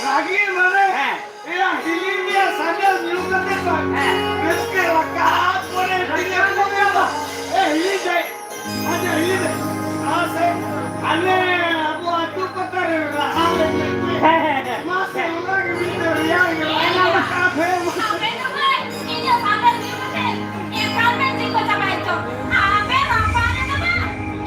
ᱨᱟᱹᱜᱤ ᱢᱟᱱᱮ ᱦᱮᱸ᱾ ᱮᱭᱟ ᱦᱤᱞᱤ ᱜᱮ ᱥᱟᱸᱜᱮ ᱧᱩ ᱠᱟᱛᱮ ᱠᱚ ᱦᱮᱸ᱾ ᱨᱟᱹᱥᱠᱟᱹ ᱨᱟᱠᱟᱵ ᱯᱚᱨᱮ ᱨᱟᱹᱜᱤ ᱢᱟᱱᱮ ᱮ ᱦᱤᱞᱤ ᱡᱟᱭ᱾ ᱟᱪᱪᱷᱟ, ᱦᱤᱞᱤ ᱫᱟᱹᱭ᱾ ᱢᱟᱥᱮ, ᱟᱞᱮ ᱟᱵᱚ ᱟᱹᱛᱩ ᱯᱟᱛᱟ ᱨᱮ ᱨᱟᱦᱟ ᱞᱮ ᱧᱮᱞ ᱯᱮ᱾ ᱦᱮᱸ, ᱦᱮᱸ, ᱦᱮᱸ᱾ ᱢᱟᱥᱮ, ᱚᱱᱟ ᱜᱮ ᱢᱤᱫᱴᱮᱱ ᱨᱮᱭᱟᱲ ᱜᱮ ᱞᱟᱜᱟᱣ ᱟᱠᱟᱫ ᱯᱮ᱾ ᱟᱵᱮᱱ ᱫᱚ ᱵᱷᱟᱹᱭ, ᱤᱧ ᱫᱚ ᱥᱟᱸᱫᱮᱥ ᱧᱩ ᱠᱟᱛᱮ ᱮᱠᱟᱞ ᱵᱮᱱ ᱪᱮᱫ ᱠᱚ ᱪᱟᱵᱟᱭ ᱪᱚ᱾ ᱟᱵᱮᱱ ᱨᱟᱯᱟᱜ ᱨᱮ ᱫᱚ ᱵᱟᱝ,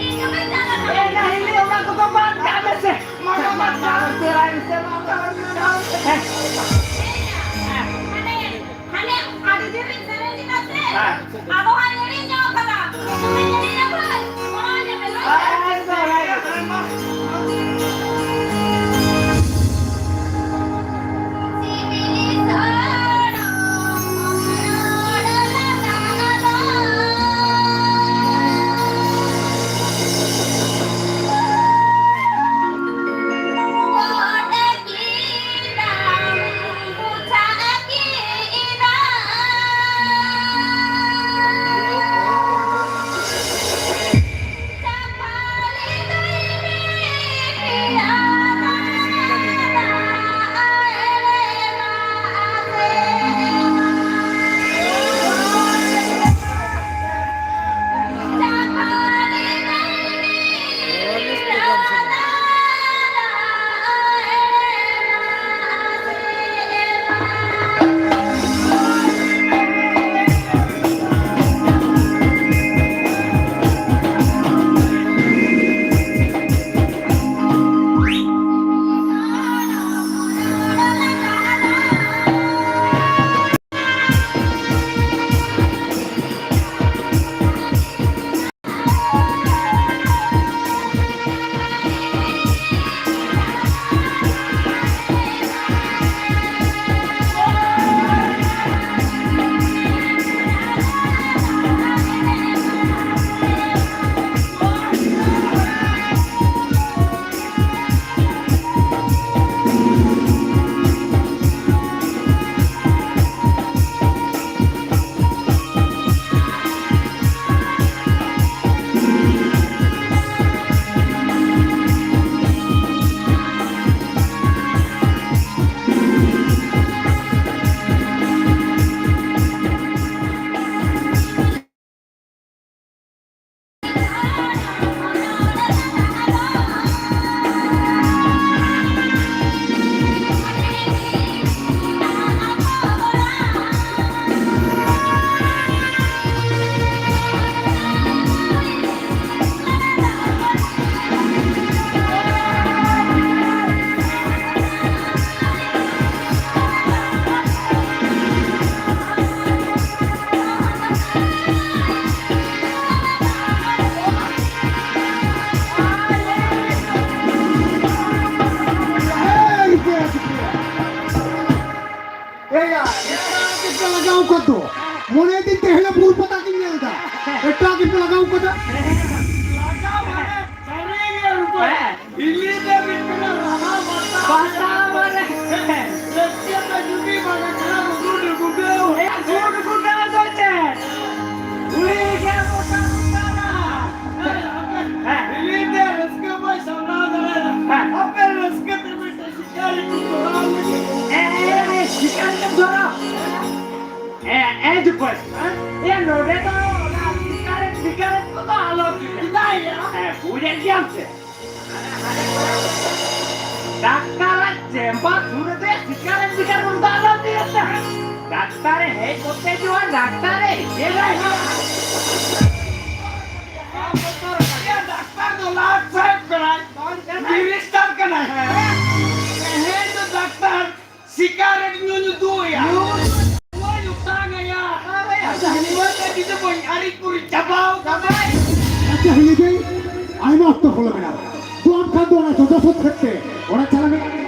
ᱤᱧ ᱫᱚ ᱵᱮᱱ ᱪᱟᱞᱟᱜ ᱮ, ᱠᱟᱱᱟ᱾ ᱰᱟᱹᱦᱤᱞᱤ, ᱚᱱᱟ ᱠᱚᱫᱚ ᱵᱟᱝ ᱠᱟᱜ ᱢᱮᱥᱮ᱾ ᱢᱟ, ᱢᱟ, ᱢᱟ, ᱢᱟ, ᱩᱥᱟᱹᱨᱟᱭ ᱢᱮᱥᱮ, ᱢᱟ, ᱢᱟ, ᱢᱟ, ᱢᱟ᱾ ᱦᱟᱱᱮ, ᱦᱟᱱᱮ ᱟᱹᱰᱤ ᱰᱷᱮᱨ ᱤᱧ ᱥᱮᱨᱮᱧ ᱞᱮᱫᱟ ᱥᱮ? ᱦᱮᱸ᱾ ᱟᱫᱚ ᱦᱟᱸᱜ ᱮᱭᱟ, ᱮᱴᱟᱜ ᱜᱮᱯᱮ ᱞᱟᱜᱟᱣ ᱠᱟᱫ ᱫᱚ᱾ ᱢᱚᱱᱮᱭᱮᱫᱟᱹᱧ ᱛᱮᱦᱮᱧ ᱵᱩᱨᱩ ᱯᱟᱛᱟ ᱜᱤᱧ ᱧᱮᱞ ᱮᱫᱟ᱾ ᱮᱴᱟᱜ ᱜᱮᱯᱮ ᱞᱟᱜᱟᱣ ᱠᱟᱫᱟ᱾ ᱞᱟᱜᱟᱣ ᱢᱟᱱᱮ ᱥᱟᱹᱨᱤ ᱜᱮ ᱨᱩᱯᱟᱹ᱾ ᱦᱮᱸ᱾ ᱦᱤᱞᱤ ᱫᱮ ᱢᱤᱫᱴᱮᱱ ᱨᱟᱦᱟ ᱵᱟᱛᱟ᱾ ᱵᱟᱛᱟ ᱢᱟᱱᱮ᱾ ᱨᱟᱹᱥᱠᱟᱹ ᱛᱮ ᱡᱩᱫᱤ ᱵᱟᱝ ᱠᱟᱱᱟ, ᱨᱩᱰᱩ ᱰᱩᱰᱩ᱾ ᱮ, ᱨᱩᱰᱩ ᱰᱩᱰᱩ ᱫᱚ ᱪᱮᱫ? ᱩᱱᱤ ᱜᱮ ᱢᱚᱴᱟ ᱢᱚᱴᱟ ᱨᱟᱦᱟ᱾ ᱦᱮᱸ᱾ ᱦᱤᱞᱤ ᱫᱮ ᱨᱟᱹᱥᱠᱟᱹ ᱵᱟᱭ ᱥᱟᱢᱵᱲᱟᱣ ᱫᱟᱲᱮᱭᱟᱫᱟ᱾ ᱦᱮᱸ᱾ ᱟᱯᱮ ᱨᱟᱹᱥᱠᱟᱹ ᱛᱮ ᱢᱤᱫᱴᱮᱱ ᱥᱤᱠᱟᱨᱤ ᱠᱚ ᱫᱷᱚᱨᱟᱣ ᱞᱟᱹᱜᱤᱫ᱾ ᱮ, ᱮ, ᱮ, ᱥᱤᱠᱟᱨᱤ ᱠᱚ ᱫᱷᱚᱨᱟᱣ? ᱮ, ᱮ, ᱡᱩᱵᱟᱹᱭ᱾ ᱮ, ᱱᱚᱰᱮ ᱫᱚ ᱚᱱᱟ ᱥᱤᱠᱟᱨᱮᱴ, ᱥᱤᱠᱟᱨᱮᱴ ᱠᱚᱫᱚ ᱟᱞᱚ ᱪᱮᱫᱟᱜ ᱭᱟ? ᱮ, ᱵᱩᱡᱮᱫ ᱜᱮᱭᱟᱢ ᱥᱮ? ᱰᱟᱠᱛᱟᱨᱟᱜ ᱪᱮᱢᱵᱟᱨ ᱥᱩᱨ ᱨᱮ ᱥᱤᱠᱟᱨᱮᱴ, ᱥᱤᱠᱟᱨᱮᱴ ᱠᱚᱫᱚ ᱟᱞᱚ ᱪᱮᱫᱟᱜ ᱥᱮ? ᱰᱟᱠᱛᱟᱨᱮ ᱦᱮᱡ ᱠᱚᱛᱮ ᱡᱚᱦᱟᱨ ᱰᱟᱠᱛᱟᱨᱮ ᱤᱭᱟᱹ ᱞᱟᱭ ᱦᱩᱭᱩᱜᱼᱟ᱾ ᱰᱟᱠᱛᱟᱨ ᱫᱚ ᱞᱟᱴ ᱥᱟᱦᱮᱵ ᱠᱟᱱᱟᱭ, ᱵᱤᱨᱤᱥᱴᱟᱨ ᱠᱟᱱᱟᱭ᱾ ᱛᱮᱦᱮᱧ ᱫᱚ ᱰᱟᱠᱛᱟᱨ ᱥᱤᱠᱟᱨᱮᱴ ᱧᱩ ᱧᱩ ᱫᱩᱜ ᱮᱭᱟ᱾ ᱧᱩ? ᱱᱚᱣᱟᱧ ᱚᱴᱟᱝ ᱟᱭᱟ᱾ ᱟᱨᱮ, ᱟᱪᱪᱷᱟ, ᱦᱤᱞᱤ᱾ ᱱᱚᱣᱟ ᱠᱟᱹᱴᱤᱡ ᱫᱚ ᱵᱟᱹᱧ ᱟᱹᱨᱤ ᱠᱩᱨᱤ ᱪᱟᱵᱟᱣ ᱠᱟᱫᱟ᱾ ᱟᱪᱪᱷᱟ, ᱦᱤᱞᱤ ᱫᱟᱹᱭ, ᱟᱭᱢᱟ ᱚᱠᱛᱚ ᱯᱚᱞᱚᱢ ᱮᱱᱟ᱾ ᱫᱩ ᱟᱢ ᱠᱷᱟᱱ ᱫᱚ ᱚᱱᱟ ᱡᱚᱡᱚ ᱥᱚᱛ ᱠᱷᱮᱛ ᱛᱮ ᱚᱲᱟᱜ ᱪᱟᱞᱟᱜ ᱢᱮ᱾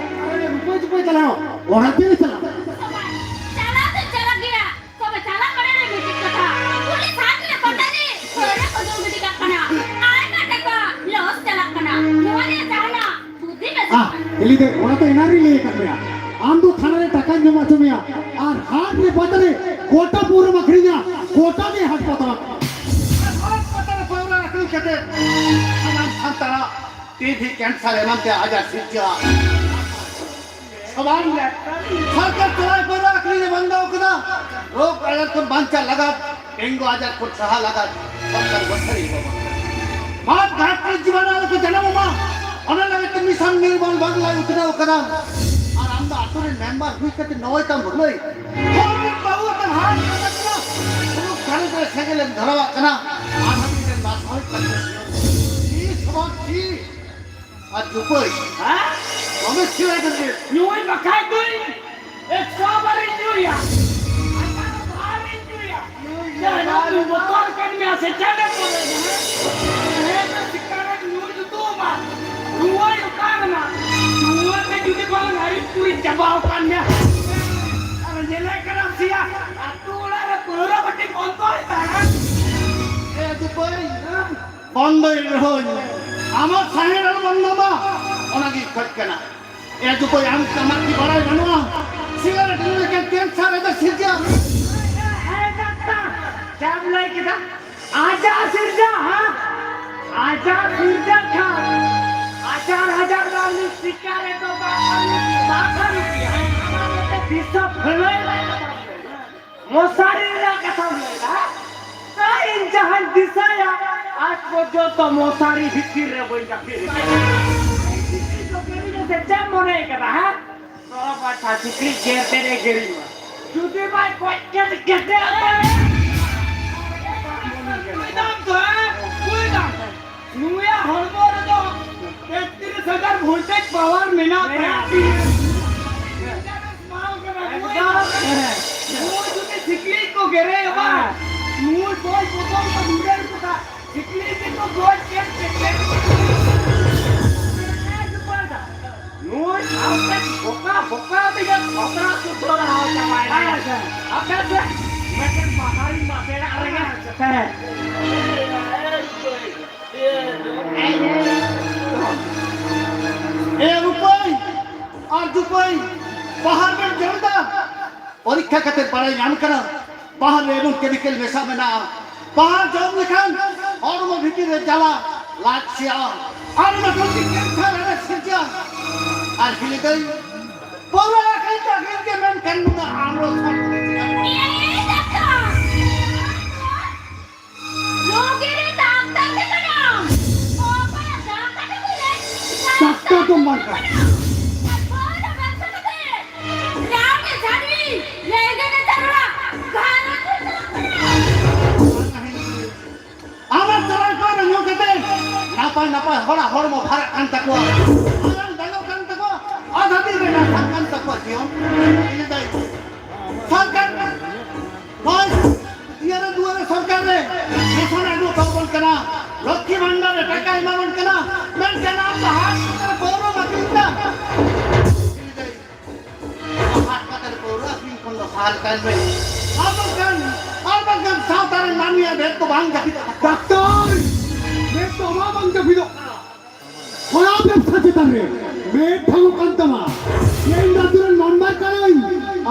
ᱟᱨᱮ, ᱨᱩᱯᱟᱹᱭ ᱪᱩᱯᱟᱹᱭ ᱪᱟᱞᱟᱣ᱾ ᱚᱲᱟᱜ ᱛᱮ ᱪᱟᱞᱟᱜ᱾ ᱪᱟᱞᱟᱣ ᱫᱚᱧ ᱪᱟᱞᱟᱜ ᱜᱮᱭᱟ᱾ ᱛᱚᱵᱮ ᱪᱟᱞᱟᱜ ᱢᱟᱲᱟᱝ ᱨᱮ ᱢᱤᱫᱴᱤᱡ ᱠᱟᱛᱷᱟ᱾ ᱯᱩᱞᱤᱥ ᱦᱟᱛ ᱨᱮ ᱯᱟᱛᱟᱞᱤ ᱯᱟᱹᱣᱨᱟᱹ ᱠᱚ ᱧᱩ ᱜᱤᱰᱤ ᱠᱟᱜ ᱠᱟᱱᱟ᱾ ᱟᱭᱢᱟ ᱴᱟᱠᱟ ᱞᱚᱥ ᱪᱟᱞᱟᱜ ᱠᱟᱱᱟ᱾ ᱱᱚᱣᱟ ᱨᱮᱭᱟᱜ ᱡᱟᱦᱟᱱᱟᱜ ᱵᱩᱫᱷᱤ ᱢᱮᱥᱟ ᱟᱦ, ᱠᱟᱱᱟ᱾ ᱦᱤᱞᱤ ᱫᱮ, ᱚᱱᱟ ᱫᱚ ᱮᱱᱟᱝ ᱨᱤᱧ ᱞᱟᱹᱭ ᱟᱠᱟᱫ ᱢᱮᱭᱟ᱾ ᱟᱢ ᱫᱚ ᱛᱷᱟᱱᱟ ᱨᱮ ᱴᱟᱠᱟᱧ ᱡᱚᱢᱟ ᱦᱚᱪᱚ ᱢᱮᱭᱟ᱾ ᱟᱨ ᱦᱟᱴ ᱨᱮ ᱯᱟᱛᱟ ᱨᱮ ᱜᱚᱴᱟ ᱯᱟᱹᱣᱨᱟᱹᱢ ᱟᱹᱠᱷᱨᱤᱧᱟ, ᱜᱚᱴᱟ ᱜᱮ ᱦᱟᱴ ᱯᱟᱛᱟ᱾ ᱦᱟᱴ ᱯᱟᱛᱟ ᱨᱮ ᱯᱟᱹᱣᱨᱟᱹ ᱟᱹᱠᱷᱨᱤᱧ ᱠᱟᱛᱮ ᱥᱟᱱᱟᱢ ᱥᱟᱱᱛᱟᱲᱟᱜ ᱴᱤᱵᱷᱤ ᱠᱮᱱᱥᱟᱨ ᱮᱢᱟᱱ ᱛᱮ ᱟᱡᱟᱨ ᱥᱤᱨᱡᱟᱹᱜᱼᱟ᱾ ᱥᱚᱢᱟᱡᱽ ᱨᱮ ᱥᱚᱨᱠᱟᱨ ᱪᱚᱲᱟᱭ ᱯᱟᱹᱣᱨᱟᱹ ᱟᱹᱠᱷᱨᱤᱧ ᱮ ᱵᱚᱱᱫᱚ ᱟᱠᱟᱫᱟ᱾ ᱨᱳᱜᱽ ᱟᱡᱟᱨ ᱠᱷᱚᱱ ᱵᱟᱧᱪᱟᱣ ᱞᱟᱜᱟᱫ, ᱰᱮᱝᱜᱩ ᱟᱡᱟᱨ ᱠᱷᱚᱱ ᱥᱟᱦᱟ ᱞᱟᱜᱟᱫ ᱥᱚᱨᱠᱟᱨ ᱵᱚᱪᱷᱚᱨᱤ ᱮᱢᱟ ᱵᱚᱱ ᱠᱟᱱᱟ᱾ ᱢᱟᱴ ᱜᱷᱟᱴ ᱨᱮ ᱡᱤᱵᱟᱱᱩ ᱟᱞᱚ ᱠᱚ ᱡᱟᱱᱟᱢᱚᱜ ᱢᱟ, ᱚᱱᱟ ᱞᱟᱹᱜᱤᱫ ᱛᱮ ᱢᱤᱥᱚᱱ ᱱᱤᱨᱢᱚᱞ ᱵᱟᱝᱞᱟᱭ ᱩᱛᱱᱟᱹᱣ ᱠᱟᱫᱟ᱾ ᱟᱨ ᱟᱢ ᱫᱚ ᱟᱛᱳ ᱨᱮᱱ ᱢᱮᱢᱵᱟᱨ ᱦᱩᱭ ᱠᱟᱛᱮ ᱱᱚᱜᱼᱚᱭ ᱛᱟᱢ ᱵᱷᱟᱹᱞᱟᱹᱭ᱾ ᱦᱚᱲ ᱨᱮᱱ ᱵᱟᱹᱦᱩ ᱟᱛᱮᱢ ᱦᱟᱴ ᱠᱟᱱᱟ, ᱢᱩᱞᱩᱠ ᱜᱷᱟᱨᱚᱸᱡᱽ ᱨᱮ ᱥᱮᱸᱜᱮᱞ ᱮᱢ ᱫᱷᱚᱨᱟᱣᱟᱜ ᱠᱟᱱᱟ᱾ ᱟᱨ ᱦᱟᱹᱵᱤᱡ ᱨᱮᱱ ᱵᱟᱥ ᱦᱚᱲ ᱠᱟᱛᱮ ᱪᱤ ᱥᱚᱢᱟᱡᱽ ᱪᱤ ᱟᱨ ᱡᱩᱯᱟᱹᱭ, ᱦᱮᱸ? ᱫᱚᱢᱮ ᱥᱤᱵᱤᱞ ᱠᱟᱱᱟ᱾ ᱧᱩᱭ ᱵᱟᱠᱷᱟᱡ ᱫᱚᱧ ᱮᱠᱥᱚ ᱵᱟᱨᱤᱧ ᱧᱩᱭᱟ, ᱦᱟᱡᱟᱨ ᱵᱟᱨᱤᱧ ᱧᱩᱭᱟ᱾ ᱡᱟᱦᱟᱸ ᱫᱚ ᱵᱚᱛᱚᱨ ᱠᱟᱱ ᱢᱮᱭᱟ ᱥᱮ ᱪᱮᱫ ᱮᱢ ᱢᱚᱱᱮᱭᱮᱫᱟ, ᱦᱮᱸ? ᱦᱮᱸ, ᱫᱚ ᱥᱤᱠᱟᱨᱮᱴ ᱧᱩ ᱡᱩᱛᱩᱜ ᱢᱟ᱾ ᱫᱷᱩᱣᱟᱹᱭ ᱚᱠᱟ ᱢᱮᱱᱟᱜ? ᱫᱷᱩᱣᱟᱹ ᱛᱮ ᱡᱩᱫᱤ ᱵᱟᱝ ᱦᱟᱹᱨᱤ ᱯᱩᱨᱤ ᱪᱟᱵᱟᱣ ᱟᱠᱟᱱ ᱢᱮᱭᱟ᱾ ᱟᱨ ᱧᱮᱞᱮ ᱠᱟᱱᱟᱢ ᱥᱮᱭᱟ, ᱟᱹᱛᱩ ᱚᱲᱟᱜ ᱨᱮ ᱯᱟᱹᱣᱨᱟᱹ ᱵᱟᱹᱴᱤ ᱵᱚᱱᱫᱚᱭ ᱛᱟᱦᱮᱸ᱾ ᱮ ᱫᱩᱯᱟᱹᱭ, ᱦᱮᱸ? ᱵᱚᱱᱫᱚᱭ ᱨᱮᱦᱚᱸᱧ, ᱟᱢᱟᱜ ᱥᱟᱦᱮᱫ ᱟᱞᱚ ᱵᱚᱱᱫᱚ ᱢᱟ, ᱚᱱᱟᱜᱤᱧ ᱠᱷᱚᱡ ᱠᱟᱱᱟ᱾ ᱮ ᱫᱩᱯᱟᱹᱭ, ᱟᱢ ᱟᱢᱟᱜ ᱠᱤ ᱵᱟᱲᱟᱭ ᱵᱟᱹᱱᱩᱜᱼᱟ? ᱥᱤᱜᱟᱨᱮᱴ ᱧᱩ ᱞᱮᱠᱷᱟᱱ ᱠᱮᱱᱥᱟᱨ ᱟᱡᱟᱨ ᱥᱤᱨᱡᱟᱹᱜᱼᱟ᱾ ᱮ ᱰᱟᱠᱛᱟᱨ, ᱪᱮᱫ ᱮᱢ ᱞᱟᱹᱭ ᱠᱮᱫᱟ? ᱟᱡᱟᱨ ᱥᱤᱨᱡᱟᱹᱜᱼᱟ, ᱦᱮᱸ? ᱟᱡᱟᱨ ᱥᱤᱨᱡᱟᱹᱜ ᱠᱷᱟᱱ ᱦᱟᱡᱟᱨ ᱦᱟᱡᱟᱨ ᱵᱟᱨ ᱩᱱᱤ ᱥᱤᱜᱟᱨᱮᱴ ᱫᱚ ᱵᱟᱝ ᱵᱟᱝ ᱵᱟᱝ ᱵᱤᱥ ᱯᱷᱟᱹᱞᱟᱹᱭ ᱞᱟᱭ ᱠᱟᱛᱷᱟ᱾ ᱢᱚᱥᱟᱨᱤ ᱨᱮᱱᱟᱜ ᱠᱟᱛᱷᱟᱢ ᱞᱟᱹᱭᱫᱟ? ᱛᱟ ᱤᱧ ᱡᱟᱦᱟᱸᱧ ᱫᱤᱥᱟᱹᱭᱟ, ᱟᱡ ᱯᱚᱨᱡᱚᱱᱛᱚ ᱢᱚᱥᱟᱨᱤ ᱵᱷᱤᱛᱤᱨ ᱨᱮ ᱵᱟᱹᱧ ᱡᱟᱹᱯᱤᱫ ᱟᱠᱟᱫᱟ᱾ ᱥᱮ ᱪᱮᱫ ᱮᱢ ᱢᱚᱱᱮ ᱠᱟᱫᱟ, ᱦᱮᱸ? ᱛᱚᱨᱚᱯ ᱟᱪᱪᱷᱟ, ᱥᱤᱠᱲᱤᱡ ᱜᱮᱨ ᱛᱮ ᱨᱮ ᱜᱮᱨᱤᱧ ᱢᱟ᱾ ᱡᱩᱫᱤ ᱵᱟᱭ ᱜᱚᱡ ᱠᱮᱫ ᱠᱮᱫᱮ ᱵᱩᱡᱽ ᱫᱟᱢ ᱛᱚ, ᱦᱮᱸ? ᱵᱩᱡᱽ ᱫᱟᱢ᱾ ᱱᱩᱭᱟᱜ ᱦᱚᱲᱢᱚ ᱨᱮᱫᱚ ᱛᱮᱛᱨᱤᱥ ᱦᱟᱡᱟᱨ voltage power ᱢᱮᱱᱟᱜ ᱛᱟᱭᱟ᱾ ᱢᱮᱱᱟᱜ ᱛᱤᱧᱟ᱾ ᱮᱠᱫᱚᱢ᱾ ᱱᱩᱭ ᱡᱩᱫᱤ ᱥᱤᱠᱲᱤᱡ ᱠᱚ ᱜᱮᱨᱮᱭᱟ ᱵᱟᱝ, ᱦᱮᱸ᱾ ᱱᱩᱭ ᱜᱚᱡ ᱵᱚᱫᱚᱞ ᱫᱚ ᱱᱩᱭ ᱠᱚ ᱥᱤᱠᱲᱤᱡ ᱜᱮᱠᱚ ᱜᱚᱡ ᱠᱮᱫ ᱛᱮ᱾ ᱱᱩᱭ ᱥᱟᱶᱛᱮ ᱵᱚᱠᱟ ᱵᱚᱠᱟ ᱛᱮᱜᱮ ᱠᱷᱚᱛᱨᱟ ᱥᱩᱫᱷᱨᱚ ᱨᱟᱦᱟ ᱪᱟᱵᱟᱭᱮᱱᱟ᱾ ᱟᱪᱪᱷᱟ᱾ ᱟᱯᱮ ᱥᱮ ᱢᱤᱫᱴᱮᱱ ᱵᱟᱦᱟᱨᱤᱧ ᱢᱟᱥᱮᱲᱟᱜ ᱨᱮᱜᱮ᱾ ᱦᱮᱸ᱾ ᱮ ᱨᱩᱯᱟᱹᱭ ᱟᱨ ᱫᱩᱯᱟᱹᱭ, ᱵᱟᱦᱟᱨ ᱵᱮᱱ ᱡᱚᱢ ᱮᱫᱟ? ᱯᱚᱨᱤᱠᱠᱷᱟ ᱠᱟᱛᱮ ᱵᱟᱲᱟᱭ ᱧᱟᱢ ᱠᱟᱱᱟ, ᱵᱟᱦᱟᱨ ᱨᱮ ᱮᱢᱚᱱ chemical ᱢᱮᱥᱟ ᱢᱮᱱᱟᱜᱼᱟ, ᱵᱟᱦᱟᱨ ᱡᱚᱢ ᱞᱮᱠᱷᱟᱱ ᱦᱚᱲᱢᱚ ᱵᱷᱤᱛᱤᱨ ᱨᱮ ᱡᱟᱞᱟ, ᱞᱟᱡ ᱥᱮᱭᱟᱜᱼᱟ, ᱟᱨ ᱚᱱᱟ ᱠᱷᱚᱱ ᱜᱮ cancer ᱟᱡᱟᱨ ᱥᱤᱨᱡᱟᱹᱜᱼᱟ᱾ ᱟᱨ ᱦᱤᱞᱤ ᱫᱟᱹᱭ, ᱯᱟᱹᱣᱨᱟᱹ ᱟᱹᱠᱷᱨᱤᱧ ᱫᱚ ᱟᱹᱠᱷᱨᱤᱧ ᱜᱮ, ᱢᱮᱱᱠᱷᱟᱱ ᱱᱩᱱᱟᱹᱜ ᱟᱢᱨᱚᱥ ᱦᱚᱸ ᱮ, ᱮ, ᱰᱟᱠᱛᱟᱨ! ᱱᱚᱣᱟ ᱜᱮ ᱨᱮ ᱰᱟᱠᱛᱟᱨ ᱫᱚ ᱠᱟᱱᱟᱢ᱾ ᱵᱟᱝ ᱠᱟᱱᱟ᱾ ᱟᱵᱟᱨ ᱪᱟᱞᱟᱣ ᱠᱚ ᱧᱩ ᱠᱟᱛᱮ ᱱᱟᱯᱟᱭ ᱱᱟᱯᱟᱭ ᱦᱚᱲᱟᱜ ᱦᱚᱲᱢᱚ ᱵᱷᱟᱨᱟᱜ ᱠᱟᱱ ᱛᱟᱠᱚᱣᱟ, ᱟᱨᱟᱝ ᱫᱟᱜᱚᱜ ᱠᱟᱱ ᱛᱟᱠᱚᱣᱟ, ᱟᱫᱷᱟ ᱫᱤᱱ ᱨᱮ ᱱᱟᱥᱟᱜ ᱠᱟᱱ ᱛᱟᱠᱚᱣᱟ ᱡᱤᱭᱚᱱ᱾ ᱤᱱᱟᱹ ᱛᱟᱭᱚᱢ ᱥᱚᱨᱠᱟᱨ ᱱᱚᱜᱼᱚᱭ ᱤᱭᱟᱹ ᱨᱮ ᱫᱩᱣᱟᱹᱨ ᱨᱮ ᱥᱚᱨᱠᱟᱨ ᱨᱮ ᱨᱮᱥᱚᱱ ᱟᱹᱜᱩ ᱠᱟᱵᱚᱱ ᱠᱟᱱᱟ, ᱞᱚᱠᱠᱷᱤ ᱵᱷᱟᱱᱰᱟᱨ ᱨᱮ ᱴᱟᱠᱟ ᱮᱢᱟᱵᱚᱱ ᱠᱟᱱᱟ, ᱢᱮᱱᱠᱷᱟᱱ ᱟᱢ ᱫᱚ ᱦᱟᱴ ᱠᱚᱨᱮ ᱯᱟᱹᱣᱨᱟᱹᱢ ᱟᱹᱠᱷᱨᱤᱧ ᱫᱟ᱾ ᱦᱟᱴ ᱯᱟᱛᱟ ᱨᱮ ᱯᱟᱹᱣᱨᱟᱹ ᱟᱹᱠᱷᱨᱤᱧ ᱠᱷᱚᱱ ᱫᱚ ᱥᱟᱦᱟ ᱛᱟᱦᱮᱱ ᱢᱮ᱾ ᱟᱨ ᱵᱟᱝᱠᱷᱟᱱ, ᱟᱨ ᱵᱟᱝᱠᱷᱟᱱ ᱥᱟᱶᱛᱟ ᱨᱮᱱ ᱢᱟᱹᱱᱢᱤᱭᱟᱜ ᱢᱮᱫ ᱫᱚ ᱵᱟᱝ ᱡᱟᱹᱯᱤᱫᱚᱜ ᱛᱟᱠᱚᱣᱟ᱾ ᱰᱟᱠᱛᱟᱨ, ᱢᱮᱫ ᱫᱚ ᱟᱢᱟᱜ ᱵᱟᱝ ᱡᱟᱹᱯᱤᱫᱚᱜ ᱠᱟᱱᱟ᱾ ᱚᱱᱟ ᱵᱮᱵᱽᱥᱟ ᱪᱮᱛᱟᱱ ᱨᱮ ᱢᱮᱫ ᱴᱷᱟᱹᱣᱠᱟᱹ ᱠᱟᱱ ᱛᱟᱢᱟ᱾ ᱤᱧ ᱫᱚ ᱟᱹᱛᱩ ᱨᱮᱱ ᱢᱟᱱᱵᱟᱨ ᱠᱟᱹᱱᱟᱹᱧ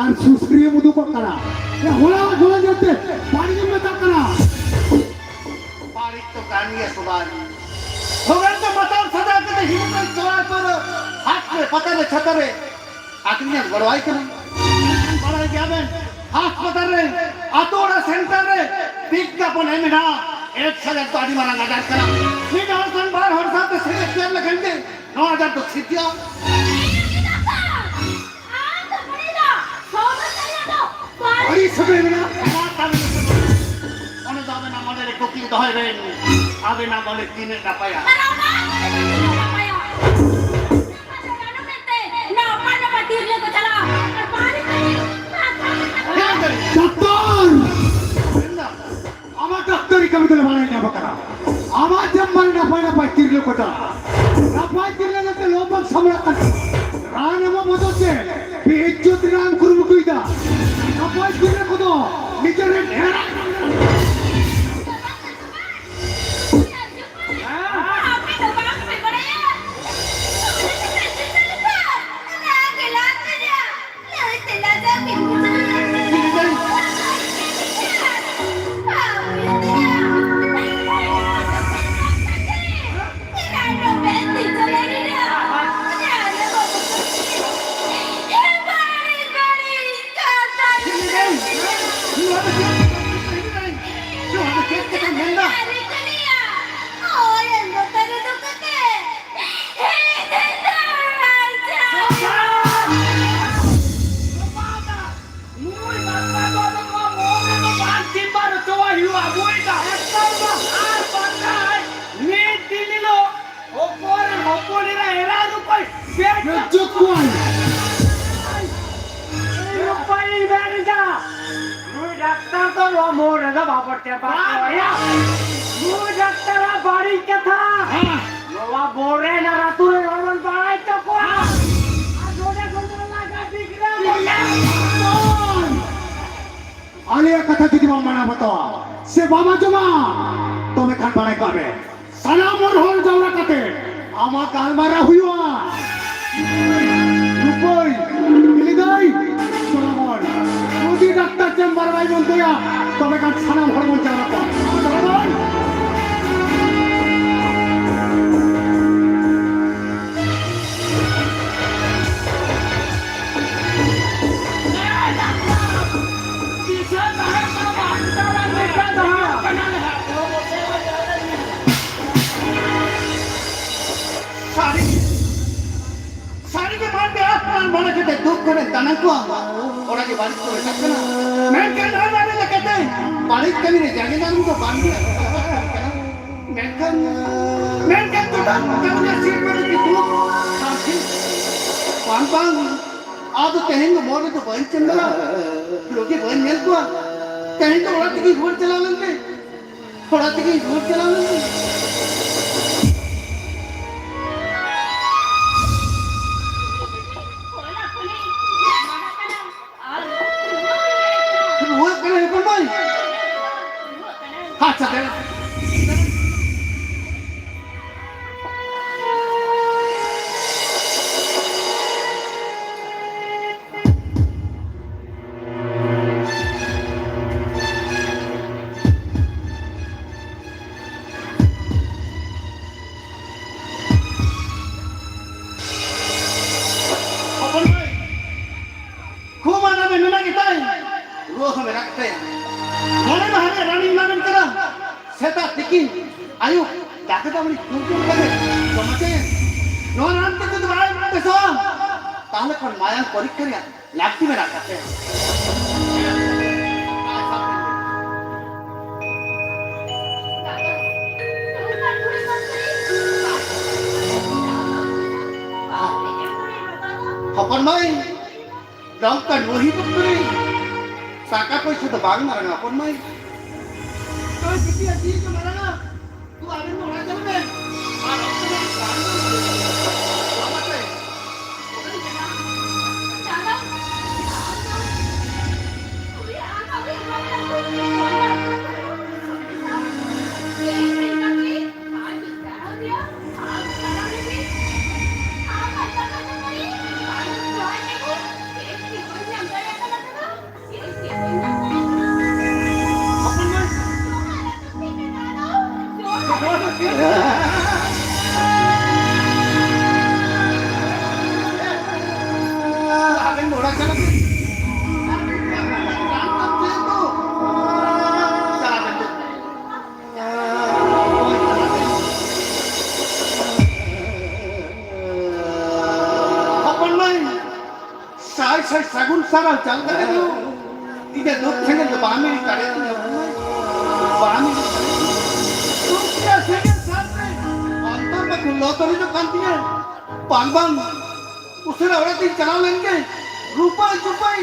ᱟᱨ ᱥᱩᱥᱟᱹᱨᱤᱭᱟᱹᱢ ᱩᱫᱩᱜᱚᱜ ᱠᱟᱱᱟ᱾ ᱮ, ᱦᱚᱲᱟᱜ ᱜᱚᱲᱚ ᱧᱮᱞᱛᱮ ᱵᱟᱹᱲᱤᱡ ᱮᱢ ᱢᱮᱛᱟᱜ ᱠᱟᱱᱟ᱾ ᱵᱟᱹᱲᱤᱡ ᱫᱚ ᱠᱟᱱ ᱜᱮᱭᱟ ᱥᱚᱵᱟᱱ᱾ ᱥᱚᱵᱟᱱ ᱫᱚ ᱢᱟᱛᱟᱞ ᱥᱟᱡᱟᱣ ᱠᱟᱛᱮ ᱦᱤᱡᱩᱜ ᱠᱟᱱ ᱪᱚᱲᱟ ᱯᱟᱹᱣᱨᱟᱹ ᱦᱟᱴ ᱨᱮ, ᱯᱟᱛᱟ ᱨᱮ, ᱪᱷᱟᱛᱟ ᱨᱮ ᱟᱹᱠᱷᱨᱤᱧ ᱮ ᱜᱚᱲᱚᱣᱟᱭ ᱠᱟᱱᱟ᱾ ᱵᱟᱲᱟᱭ ᱜᱮᱭᱟᱵᱮᱱ, ᱦᱟᱥᱯᱟᱛᱟᱞ ᱨᱮ, ᱟᱛᱳ ᱚᱲᱟᱜ ᱥᱮᱱᱴᱟᱨ ᱨᱮ ᱵᱤᱜᱽᱜᱟᱯᱚᱱ ᱮᱢ ᱮᱱᱟ᱾ ᱮᱰᱥ ᱟᱡᱟᱨ ᱫᱚ ᱟᱹᱰᱤ ᱢᱟᱨᱟᱝ ᱟᱡᱟᱨ ᱠᱟᱱᱟ᱾ ᱢᱤᱫ ᱦᱚᱲ ᱠᱷᱚᱱ ᱵᱟᱨ ᱦᱚᱲ ᱥᱟᱶᱛᱮ ᱥᱮᱞᱮᱫ ᱛᱮᱭᱟᱨ ᱞᱮᱠᱷᱟᱱ ᱜᱮ ᱱᱚᱣᱟ ᱟᱡᱟᱨ ᱫᱚ ᱥᱤᱨᱡᱟᱹᱜᱼᱟ᱾ ᱟᱹᱰᱤ ᱥᱟᱹᱜᱟᱹᱭ ᱢᱮᱱᱟᱜᱼᱟ᱾ ᱚᱱᱟ ᱠᱟᱹᱢᱤ ᱫᱚ ᱚᱱᱟ ᱫᱚ ᱟᱵᱮᱱᱟᱜ ᱢᱚᱱᱮ ᱨᱮ ᱠᱩᱠᱞᱤ ᱫᱚᱦᱚᱭ ᱵᱮᱱ, ᱟᱵᱮᱱᱟᱜ ᱢᱚᱱᱮ ᱛᱤᱱᱟᱹᱜ ᱱᱟᱯᱟᱭᱟ? ᱰᱟᱠᱛᱟᱨ! ᱟᱢᱟᱜ ᱰᱟᱠᱛᱟᱨᱤ ᱠᱟᱹᱢᱤ ᱫᱚᱞᱮ ᱵᱟᱲᱟᱭ ᱧᱟᱢ ᱟᱠᱟᱫᱟ᱾ ᱟᱢᱟᱜ ᱡᱟᱢ ᱢᱟᱱᱮ ᱱᱟᱯᱟᱭ ᱱᱟᱯᱟᱭ ᱛᱤᱨᱞᱟᱹ ᱠᱚ ᱪᱟᱞᱟᱜᱼᱟ᱾ ᱱᱟᱯᱟᱭ ᱛᱤᱨᱞᱟᱹ ᱧᱮᱞᱛᱮ ᱞᱚᱵᱽ ᱵᱟᱝ ᱥᱟᱢᱲᱟᱜ ᱠᱟᱱᱟ᱾ ᱨᱟᱱ ᱮᱢᱚᱜ ᱵᱚᱫᱚᱞ ᱛᱮ ᱵᱮᱤᱡᱽᱡᱚᱛ ᱨᱮᱱᱟᱜ ᱮᱢ ᱠᱩᱨᱩᱢᱩᱴᱩᱭᱮᱫᱟ᱾ ᱱᱟᱯᱟᱭ ᱛᱤᱨᱞᱟᱹ ᱠᱚᱫᱚ ᱱᱤᱡᱮᱨ ᱨᱮᱱ ᱮᱨᱟ ᱵᱮᱱ ᱮᱫᱟ᱾ ᱱᱩᱭ ᱰᱟᱠᱛᱟᱨ ᱫᱚ ᱱᱚᱣᱟ ᱢᱳᱲ ᱨᱮᱫᱚ ᱵᱟᱵᱚ ᱴᱮᱯᱟᱣ ᱠᱚᱣᱟ᱾ ᱱᱩᱭ ᱰᱟᱠᱛᱟᱨᱟᱜ ᱵᱟᱹᱲᱤᱡ ᱠᱟᱛᱷᱟ᱾ ᱦᱮᱸ᱾ ᱱᱚᱣᱟ ᱢᱳᱲ ᱨᱮ ᱟᱨ ᱟᱹᱛᱩ ᱨᱮᱱ ᱦᱚᱲ ᱵᱚᱱ ᱵᱟᱲᱟᱭ ᱦᱚᱪᱚ ᱠᱚᱣᱟ᱾ ᱟᱨ ᱱᱚᱰᱮ ᱠᱷᱚᱱ ᱫᱚ ᱞᱟᱜᱟ ᱴᱷᱤᱠ ᱨᱮ ᱟᱞᱮᱭᱟᱜ ᱠᱟᱛᱷᱟ ᱡᱩᱫᱤ ᱵᱟᱢ ᱢᱟᱱᱟᱣ ᱵᱟᱛᱟᱣᱟ ᱥᱮ ᱵᱟᱢ ᱟᱸᱡᱚᱢᱟ, ᱛᱚᱵᱮ ᱠᱷᱟᱱ ᱵᱟᱲᱟᱭ ᱠᱟᱜ ᱢᱮ, ᱥᱟᱱᱟᱢ ᱦᱚᱲ, ᱦᱚᱲ ᱡᱟᱣᱨᱟ ᱠᱟᱛᱮ ᱟᱢᱟᱜ ᱜᱟᱞᱢᱟᱨᱟᱣ ᱦᱩᱭᱩᱜᱼᱟ᱾ ᱨᱩᱯᱟᱹᱭ, ᱦᱤᱞᱤᱫᱟᱹᱭ, ᱥᱚᱞᱚᱢᱚᱱ, ᱡᱩᱫᱤ ᱰᱟᱠᱛᱟᱨ ᱪᱮᱢᱵᱟᱨ ᱵᱟᱭ ᱵᱚᱱᱫᱚᱭᱟ, ᱛᱚᱵᱮ ᱠᱷᱟᱱ ᱥᱟᱱᱟᱢ ᱦᱚᱲ ᱵᱚᱱ ᱡᱟᱣᱨᱟ ᱠᱚᱜᱼᱟ᱾ ᱥᱚᱞᱚᱢᱚᱱ! ᱥᱟᱹᱨᱤ, ᱥᱟᱹᱨᱤ ᱜᱮ ᱢᱟᱱ ᱜᱮ ᱟᱯᱱᱟᱨ ᱢᱚᱱᱮ ᱠᱟᱛᱮ ᱫᱩᱠ ᱠᱚᱨᱮ ᱫᱟᱱᱟ ᱠᱚᱣᱟ᱾ ᱚᱱᱟ ᱜᱮ ᱵᱟᱹᱲᱤᱡ ᱠᱚ ᱢᱮᱛᱟᱜ ᱠᱟᱱᱟ᱾ ᱢᱮᱱᱠᱷᱟᱱ ᱱᱚᱣᱟ ᱵᱟᱨᱮ ᱞᱮᱠᱟᱛᱮ ᱵᱟᱹᱲᱤᱡ ᱠᱟᱹᱢᱤ ᱨᱮ ᱡᱟᱸᱜᱮ ᱫᱟᱨᱟᱢ ᱫᱚ ᱵᱟᱝ ᱜᱮ᱾ ᱢᱮᱱᱠᱷᱟᱱ, ᱢᱮᱱᱠᱷᱟᱱ ᱴᱚᱴᱷᱟ ᱠᱟᱹᱢᱤ ᱨᱮ ᱥᱤᱨᱯᱟᱹ ᱞᱟᱹᱜᱤᱫ ᱫᱩᱲᱩᱵ ᱥᱟᱱᱛᱤ᱾ ᱵᱟᱝ, ᱵᱟᱝ, ᱟᱫᱚ ᱛᱮᱦᱮᱧ ᱫᱚ ᱢᱚᱨ ᱨᱮᱫᱚ ᱵᱟᱹᱧ ᱪᱮᱢᱵᱟᱨᱟ᱾ ᱨᱳᱜᱤ ᱵᱟᱹᱧ ᱧᱮᱞ ᱠᱚᱣᱟ᱾ ᱛᱮᱦᱮᱧ ᱫᱚ ᱚᱲᱟᱜ ᱛᱮᱜᱮᱧ ᱨᱩᱣᱟᱹᱲ ᱪᱟᱞᱟᱣ ᱞᱮᱱ ᱜᱮ᱾ ᱚᱲᱟᱜ ᱛᱮᱜᱮᱧ ᱨᱩᱣᱟᱹᱲ ᱪᱟᱞᱟᱣ ᱞᱮᱱ ᱜᱮ᱾ ᱨᱩᱣᱟᱹᱜ ᱠᱟᱱᱟᱭ ᱦᱚᱯᱚᱱ ᱢᱟᱹᱭ᱾ ᱟᱪᱪᱷᱟ, ᱫᱮᱞᱟ᱾ ᱦᱚᱯᱚᱱ ᱢᱟᱹᱭ, ᱠᱷᱩᱵ ᱟᱨᱟᱢᱮ ᱢᱮᱱᱟᱜ ᱜᱮᱛᱟᱭ, ᱨᱩᱣᱟᱹ ᱦᱚᱸ ᱢᱮᱱᱟᱜ ᱜᱮᱛᱟᱭᱟ᱾ ᱢᱚᱬᱮ ᱢᱟᱦᱟ ᱨᱮ ᱨᱟᱱᱤᱧ ᱮᱢᱟ ᱵᱮᱱ ᱠᱟᱱᱟ, ᱥᱮᱛᱟᱜ, ᱛᱤᱠᱤᱱ, ᱟᱹᱭᱩᱵ, ᱫᱟᱠᱟ ᱫᱟᱜ ᱢᱟᱹᱲᱤ ᱧᱩ ᱡᱚᱢ ᱠᱟᱛᱮ ᱡᱚᱢ ᱦᱚᱪᱚᱭᱮᱢ᱾ ᱱᱚᱣᱟ ᱨᱟᱱ ᱛᱮ ᱡᱩᱫᱤ ᱵᱟᱭ ᱵᱮᱥᱚᱜᱼᱟ, ᱛᱟᱦᱞᱮ ᱠᱷᱟᱱ ᱢᱟᱭᱟᱢ ᱯᱚᱨᱤᱠᱠᱷᱟ ᱨᱮᱭᱟᱜ ᱞᱟᱹᱠᱛᱤ ᱢᱮᱱᱟᱜ ᱛᱟᱯᱮᱭᱟ᱾ ᱦᱚᱯᱚᱱ ᱢᱟᱹᱭ, ᱫᱟᱢ ᱠᱟᱱ ᱱᱚᱣᱟ ᱦᱤ ᱵᱚᱠᱛᱚ ᱨᱮ ᱴᱟᱠᱟ ᱯᱚᱭᱥᱟ ᱫᱚ ᱵᱟᱝ ᱢᱟᱨᱟᱝᱟ, ᱦᱚᱯᱚᱱ ᱢᱟᱹᱭ᱾ ᱛᱚ ᱵᱤᱴᱤ ᱟᱹᱰᱤ ᱜᱮ ᱢᱟᱨᱟᱝᱟ᱾ ᱛᱚ ᱟᱵᱮᱱ ᱫᱚ ᱚᱲᱟᱜ ᱪᱟᱞᱟᱜ ᱵᱮᱱ᱾ ᱟᱨ ᱚᱠᱛᱚ ᱨᱮ ᱵᱟᱝ ᱫᱚ ᱵᱟᱝ ᱫᱚ᱾ ᱦᱚᱯᱚᱱ ᱢᱟᱹᱭ, ᱥᱟᱭ ᱥᱟᱭ ᱥᱟᱹᱜᱩᱱ ᱥᱟᱨᱦᱟᱣ ᱪᱟᱞ ᱠᱟᱛᱮ ᱫᱚ ᱤᱧᱟᱹᱜ ᱫᱩᱠ ᱥᱮᱸᱜᱮᱞ ᱫᱚ ᱵᱟᱢ ᱤᱲᱤᱡ ᱫᱟᱲᱮᱭᱟᱫᱤᱧᱟ, ᱦᱚᱯᱚᱱ ᱢᱟᱹᱭ᱾ ᱵᱟᱢ ᱤᱲᱤᱡ ᱫᱟᱲᱮᱭᱟᱫᱤᱧᱟ᱾ ᱫᱩᱠ ᱨᱮᱭᱟᱜ ᱥᱮᱸᱜᱮᱞ ᱥᱟᱵ ᱨᱮ ᱚᱱᱛᱚᱨ ᱵᱟᱠᱚ ᱞᱚ ᱛᱚᱨᱤᱡᱚᱜ ᱠᱟᱱ ᱛᱤᱧᱟᱹ᱾ ᱵᱟᱝ, ᱵᱟᱝ, ᱩᱥᱟᱹᱨᱟ ᱚᱲᱟᱜ ᱛᱤᱧ ᱪᱟᱞᱟᱣ ᱞᱮᱱ ᱜᱮ᱾ ᱨᱩᱯᱟᱹᱭ ᱪᱩᱯᱟᱹᱭ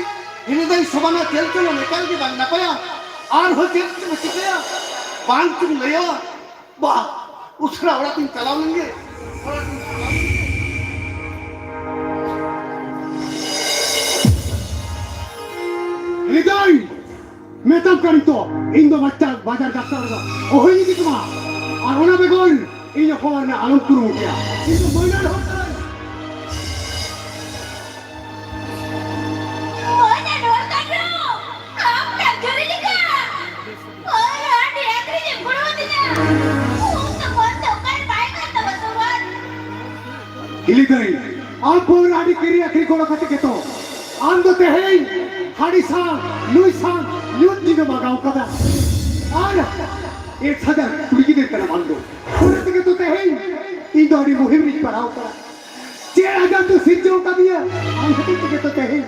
ᱦᱤᱞᱤᱫᱟᱹᱭ ᱥᱚᱵᱟᱱᱟ ᱪᱮᱞ ᱪᱚᱞᱚᱱ ᱮᱠᱟᱞ ᱜᱮ ᱵᱟᱝ ᱱᱟᱯᱟᱭᱟ᱾ ᱟᱨᱦᱚᱸ ᱪᱮᱫ ᱪᱚᱢ ᱪᱤᱠᱟᱹᱭᱟ, ᱵᱟᱝ ᱪᱚᱢ ᱞᱟᱹᱭᱟ᱾ ᱵᱟ, ᱩᱥᱟᱹᱨᱟ ᱚᱲᱟᱜ ᱛᱤᱧ ᱪᱟᱞᱟᱣ ᱞᱮᱱ ᱜᱮ᱾ ᱚᱲᱟᱜ ᱛᱤᱧ ᱪᱟᱞᱟᱣ ᱞᱮᱱ ᱜᱮ᱾ ᱦᱤᱞᱤᱫᱟᱹᱭ! ᱢᱮᱛᱟᱢ ᱠᱟᱹᱱᱟᱹᱧ ᱛᱚ, ᱤᱧ ᱫᱚ ᱵᱟᱪᱪᱟ ᱵᱟᱡᱟᱨ ᱰᱟᱠᱛᱟᱨ ᱫᱚ ᱚᱦᱚᱧ ᱤᱫᱤ ᱠᱚᱢᱟ᱾ ᱟᱨ ᱚᱱᱟ ᱵᱮᱜᱚᱨ ᱤᱧ ᱦᱚᱯᱚᱱ ᱨᱮᱱᱟᱜ ᱟᱞᱚᱢ ᱠᱩᱨᱩᱢᱩᱴᱩᱭᱟ᱾ ᱤᱧ ᱫᱚ ᱢᱟᱹᱭᱱᱟᱹ ᱰᱟᱠᱛᱟᱨ᱾ ᱢᱟᱹᱭᱱᱟᱹ ᱰᱟᱠᱛᱟᱨ ᱫᱚ ᱟᱢ ᱰᱟᱠᱛᱟᱨ ᱞᱮᱠᱟ᱾ ᱯᱟᱹᱣᱨᱟᱹ ᱦᱟᱺᱰᱤ ᱟᱹᱠᱷᱨᱤᱧ ᱮᱢ ᱜᱚᱲᱚ ᱟᱹᱫᱤᱧᱟ᱾ ᱩᱱ ᱫᱚ ᱢᱚᱱ ᱫᱚ ᱚᱠᱟᱨᱮ ᱵᱟᱭ ᱠᱟᱱ ᱛᱟᱢᱟ ᱥᱚᱢᱟᱡᱽ᱾ ᱦᱤᱞᱤ ᱫᱟᱹᱭ, ᱟᱢ ᱯᱟᱹᱣᱨᱟᱹ ᱦᱟᱺᱰᱤ ᱠᱤᱨᱤᱧ ᱟᱹᱠᱷᱨᱤᱧ ᱜᱚᱲᱚ ᱠᱟᱛᱮ ᱜᱮᱛᱚ ᱟᱢ ᱫᱚ ᱛᱮᱦᱮᱧ ᱦᱟᱺᱰᱤ ᱥᱟᱶ ᱱᱩᱭ ᱥᱟᱶ ᱧᱩᱛ ᱧᱤᱫᱟᱹ ᱵᱟᱜᱟᱣ ᱠᱟᱫᱟ᱾ ᱟᱨ ᱮᱠ ᱦᱟᱡᱟᱨ ᱠᱩᱲᱤ ᱜᱤᱫᱟᱹᱨ ᱠᱟᱱᱟᱢ ᱟᱢ ᱫᱚ᱾ ᱚᱱᱟ ᱛᱮᱜᱮ ᱛᱚ ᱛᱮᱦᱮᱧ ᱤᱧ ᱫᱚ ᱟᱹᱰᱤ ᱢᱩᱦᱤᱢ ᱨᱤᱧ ᱯᱟᱲᱟᱣ ᱠᱟᱱᱟ᱾ ᱪᱮᱫ ᱟᱡᱟᱨ ᱫᱚ ᱥᱤᱨᱡᱟᱹᱣ ᱠᱟᱫᱤᱧᱟ? ᱟᱢ ᱦᱚᱛᱮᱡ ᱛᱮᱜᱮ ᱛᱚ ᱛᱮᱦᱮᱧ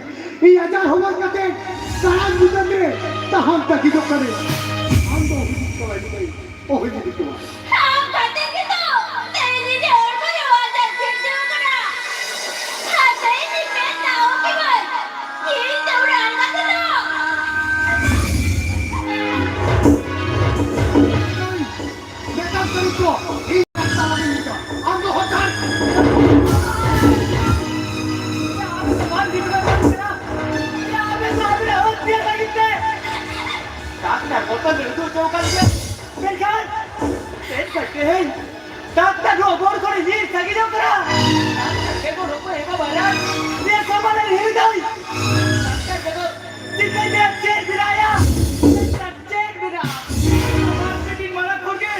ᱤᱧ ᱟᱡᱟᱨ ᱦᱚᱢᱚᱨ ᱠᱟᱛᱮ ᱥᱟᱨᱟ ᱧᱤᱫᱟᱹ ᱨᱮ ᱛᱟᱦᱟᱢ ᱛᱟᱹᱠᱤᱫᱚᱜ ᱠᱟᱹᱱᱟᱹᱧ᱾ ᱟᱢ ᱫᱚ ᱦᱩᱫᱤᱥ ᱠᱚ ᱵᱟᱹᱱᱩᱜ ᱛᱟᱭᱟ᱾ ᱚᱦᱚᱧ ᱤᱫᱤ ᱠᱚᱣᱟ᱾ ᱟᱢ ᱠᱷᱟᱹᱛᱤᱨ ᱜᱮᱛᱚ ᱛᱮᱦᱮᱧ ᱤᱧᱟᱹᱜ ᱦᱚᱲᱢᱚ ᱨᱮ ᱟᱡᱟᱨ ᱥᱤᱨᱡᱟᱹᱣ ᱠᱟᱱᱟ᱾ ᱟᱨ ᱛᱮᱦᱮᱧ ᱤᱧ ᱢᱮᱱ ᱫᱟ, ᱚᱠᱤ ᱵᱷᱟᱹᱭ, ᱤᱧ ᱰᱟᱠᱛᱟᱨ ᱞᱟᱹᱜᱤᱫ ᱤᱧ ᱦᱤᱡᱩᱜᱼᱟ᱾ ᱟᱢ ᱫᱚ ᱦᱚᱲ ᱠᱟᱱ᱾ ᱟᱢ ᱫᱚ ᱵᱟᱝ ᱦᱤᱡᱩᱜ ᱠᱟᱱᱟ᱾ ᱟᱢ ᱫᱚ ᱦᱚᱲ ᱠᱟᱱᱟ᱾ ᱰᱟᱠᱛᱟᱨ ᱵᱚᱛᱚᱨ ᱨᱮ ᱩᱫᱩᱜ ᱦᱚᱪᱚ ᱟᱠᱟᱫ ᱜᱮᱭᱟ᱾ ᱢᱮᱱᱠᱷᱟᱱ, ᱢᱮᱱᱠᱷᱟᱱ ᱛᱮᱦᱮᱧ ᱰᱟᱠᱛᱟᱨ ᱱᱚᱣᱟ ᱵᱚᱨ ᱠᱷᱚᱱ ᱧᱤᱨ ᱥᱟᱺᱜᱤᱧᱚᱜ ᱠᱟᱱᱟ᱾ ᱰᱟᱠᱛᱟᱨ ᱵᱮᱜᱚᱨ ᱚᱠᱚᱭ ᱦᱮᱸ ᱵᱟᱵᱟ ᱨᱟᱡᱽ? ᱱᱤᱭᱟᱹ ᱥᱚᱢᱟᱡᱽ ᱨᱮ ᱦᱤᱨᱤ ᱫᱟᱹᱧ᱾ ᱰᱟᱠᱛᱟᱨ ᱵᱮᱜᱚᱨ ᱪᱤᱠᱟᱹᱧ ᱪᱮᱫ ᱵᱮᱱᱟᱜᱼᱟ? ᱰᱟᱠᱛᱟᱨ ᱪᱮᱫ ᱵᱮᱱᱟᱜᱼᱟ? ᱵᱟᱨ ᱯᱮ ᱫᱤᱱ ᱢᱟᱲᱟᱝ ᱠᱷᱚᱱ ᱜᱮ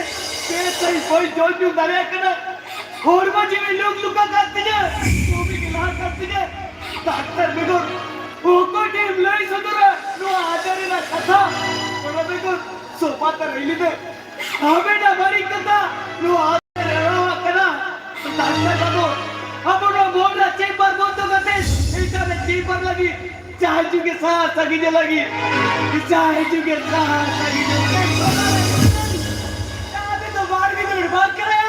ᱵᱮᱥ ᱥᱟᱺᱦᱤᱡ ᱵᱟᱹᱧ ᱡᱚᱢ ᱧᱩ ᱫᱟᱲᱮᱭᱟᱜ ᱠᱟᱱᱟ᱾ ᱦᱚᱲᱢᱚ ᱡᱤᱣᱤ ᱞᱩᱠ ᱞᱩᱠᱟ ᱠᱟᱱ ᱛᱤᱧᱟᱹ᱾ ᱠᱟᱹᱢᱤ ᱜᱮ ᱞᱟᱦᱟ ᱠᱟᱱ ᱛᱤᱧᱟᱹ᱾ ᱰᱟᱠᱛᱟᱨ ᱵᱮᱜᱚᱨ ᱚᱠᱚᱭ ᱴᱷᱮᱱ ᱞᱟᱹᱭ ᱥᱚᱫᱚᱨᱟ ᱱᱚᱣᱟ ᱟᱡᱟᱨ ᱨᱮᱱᱟᱜ ᱠᱟᱛᱷᱟ? ᱚᱱᱟ ᱵᱮᱜᱚᱨ ᱥᱚᱯᱟ ᱛᱟᱨ ᱦᱤᱞᱤ ᱫᱮ ᱟᱵᱮᱱᱟᱜ ᱵᱟᱹᱲᱤᱡ ᱠᱟᱛᱷᱟ ᱱᱚᱣᱟ ᱟᱡᱟᱨ ᱨᱮ ᱞᱟᱲᱟᱣᱟᱜ ᱠᱟᱱᱟ᱾ ᱰᱟᱠᱛᱟᱨ ᱵᱟᱹᱵᱩ, ᱟᱵᱚ ᱱᱚᱣᱟ ᱵᱚᱱ ᱨᱮ ᱪᱮᱢᱵᱟᱨ ᱵᱚᱱᱫᱚ ᱠᱟᱛᱮ ᱮᱴᱟᱜ ᱨᱮ ᱪᱮᱢᱵᱟᱨ ᱞᱟᱹᱜᱤᱫ ᱡᱟᱦᱟᱸ ᱡᱩᱜᱮ ᱥᱟᱦᱟ ᱥᱟᱺᱜᱤᱧ ᱞᱟᱹᱜᱤᱫ, ᱡᱟᱦᱟᱸ ᱡᱩᱜᱮ ᱥᱟᱦᱟ ᱥᱟᱺᱜᱤᱧ ᱞᱟᱹᱜᱤᱫ᱾ ᱟᱵᱮ ᱫᱚ ᱵᱟᱨ ᱢᱤᱱᱤᱴ ᱵᱟᱝ ᱠᱟᱱᱟ᱾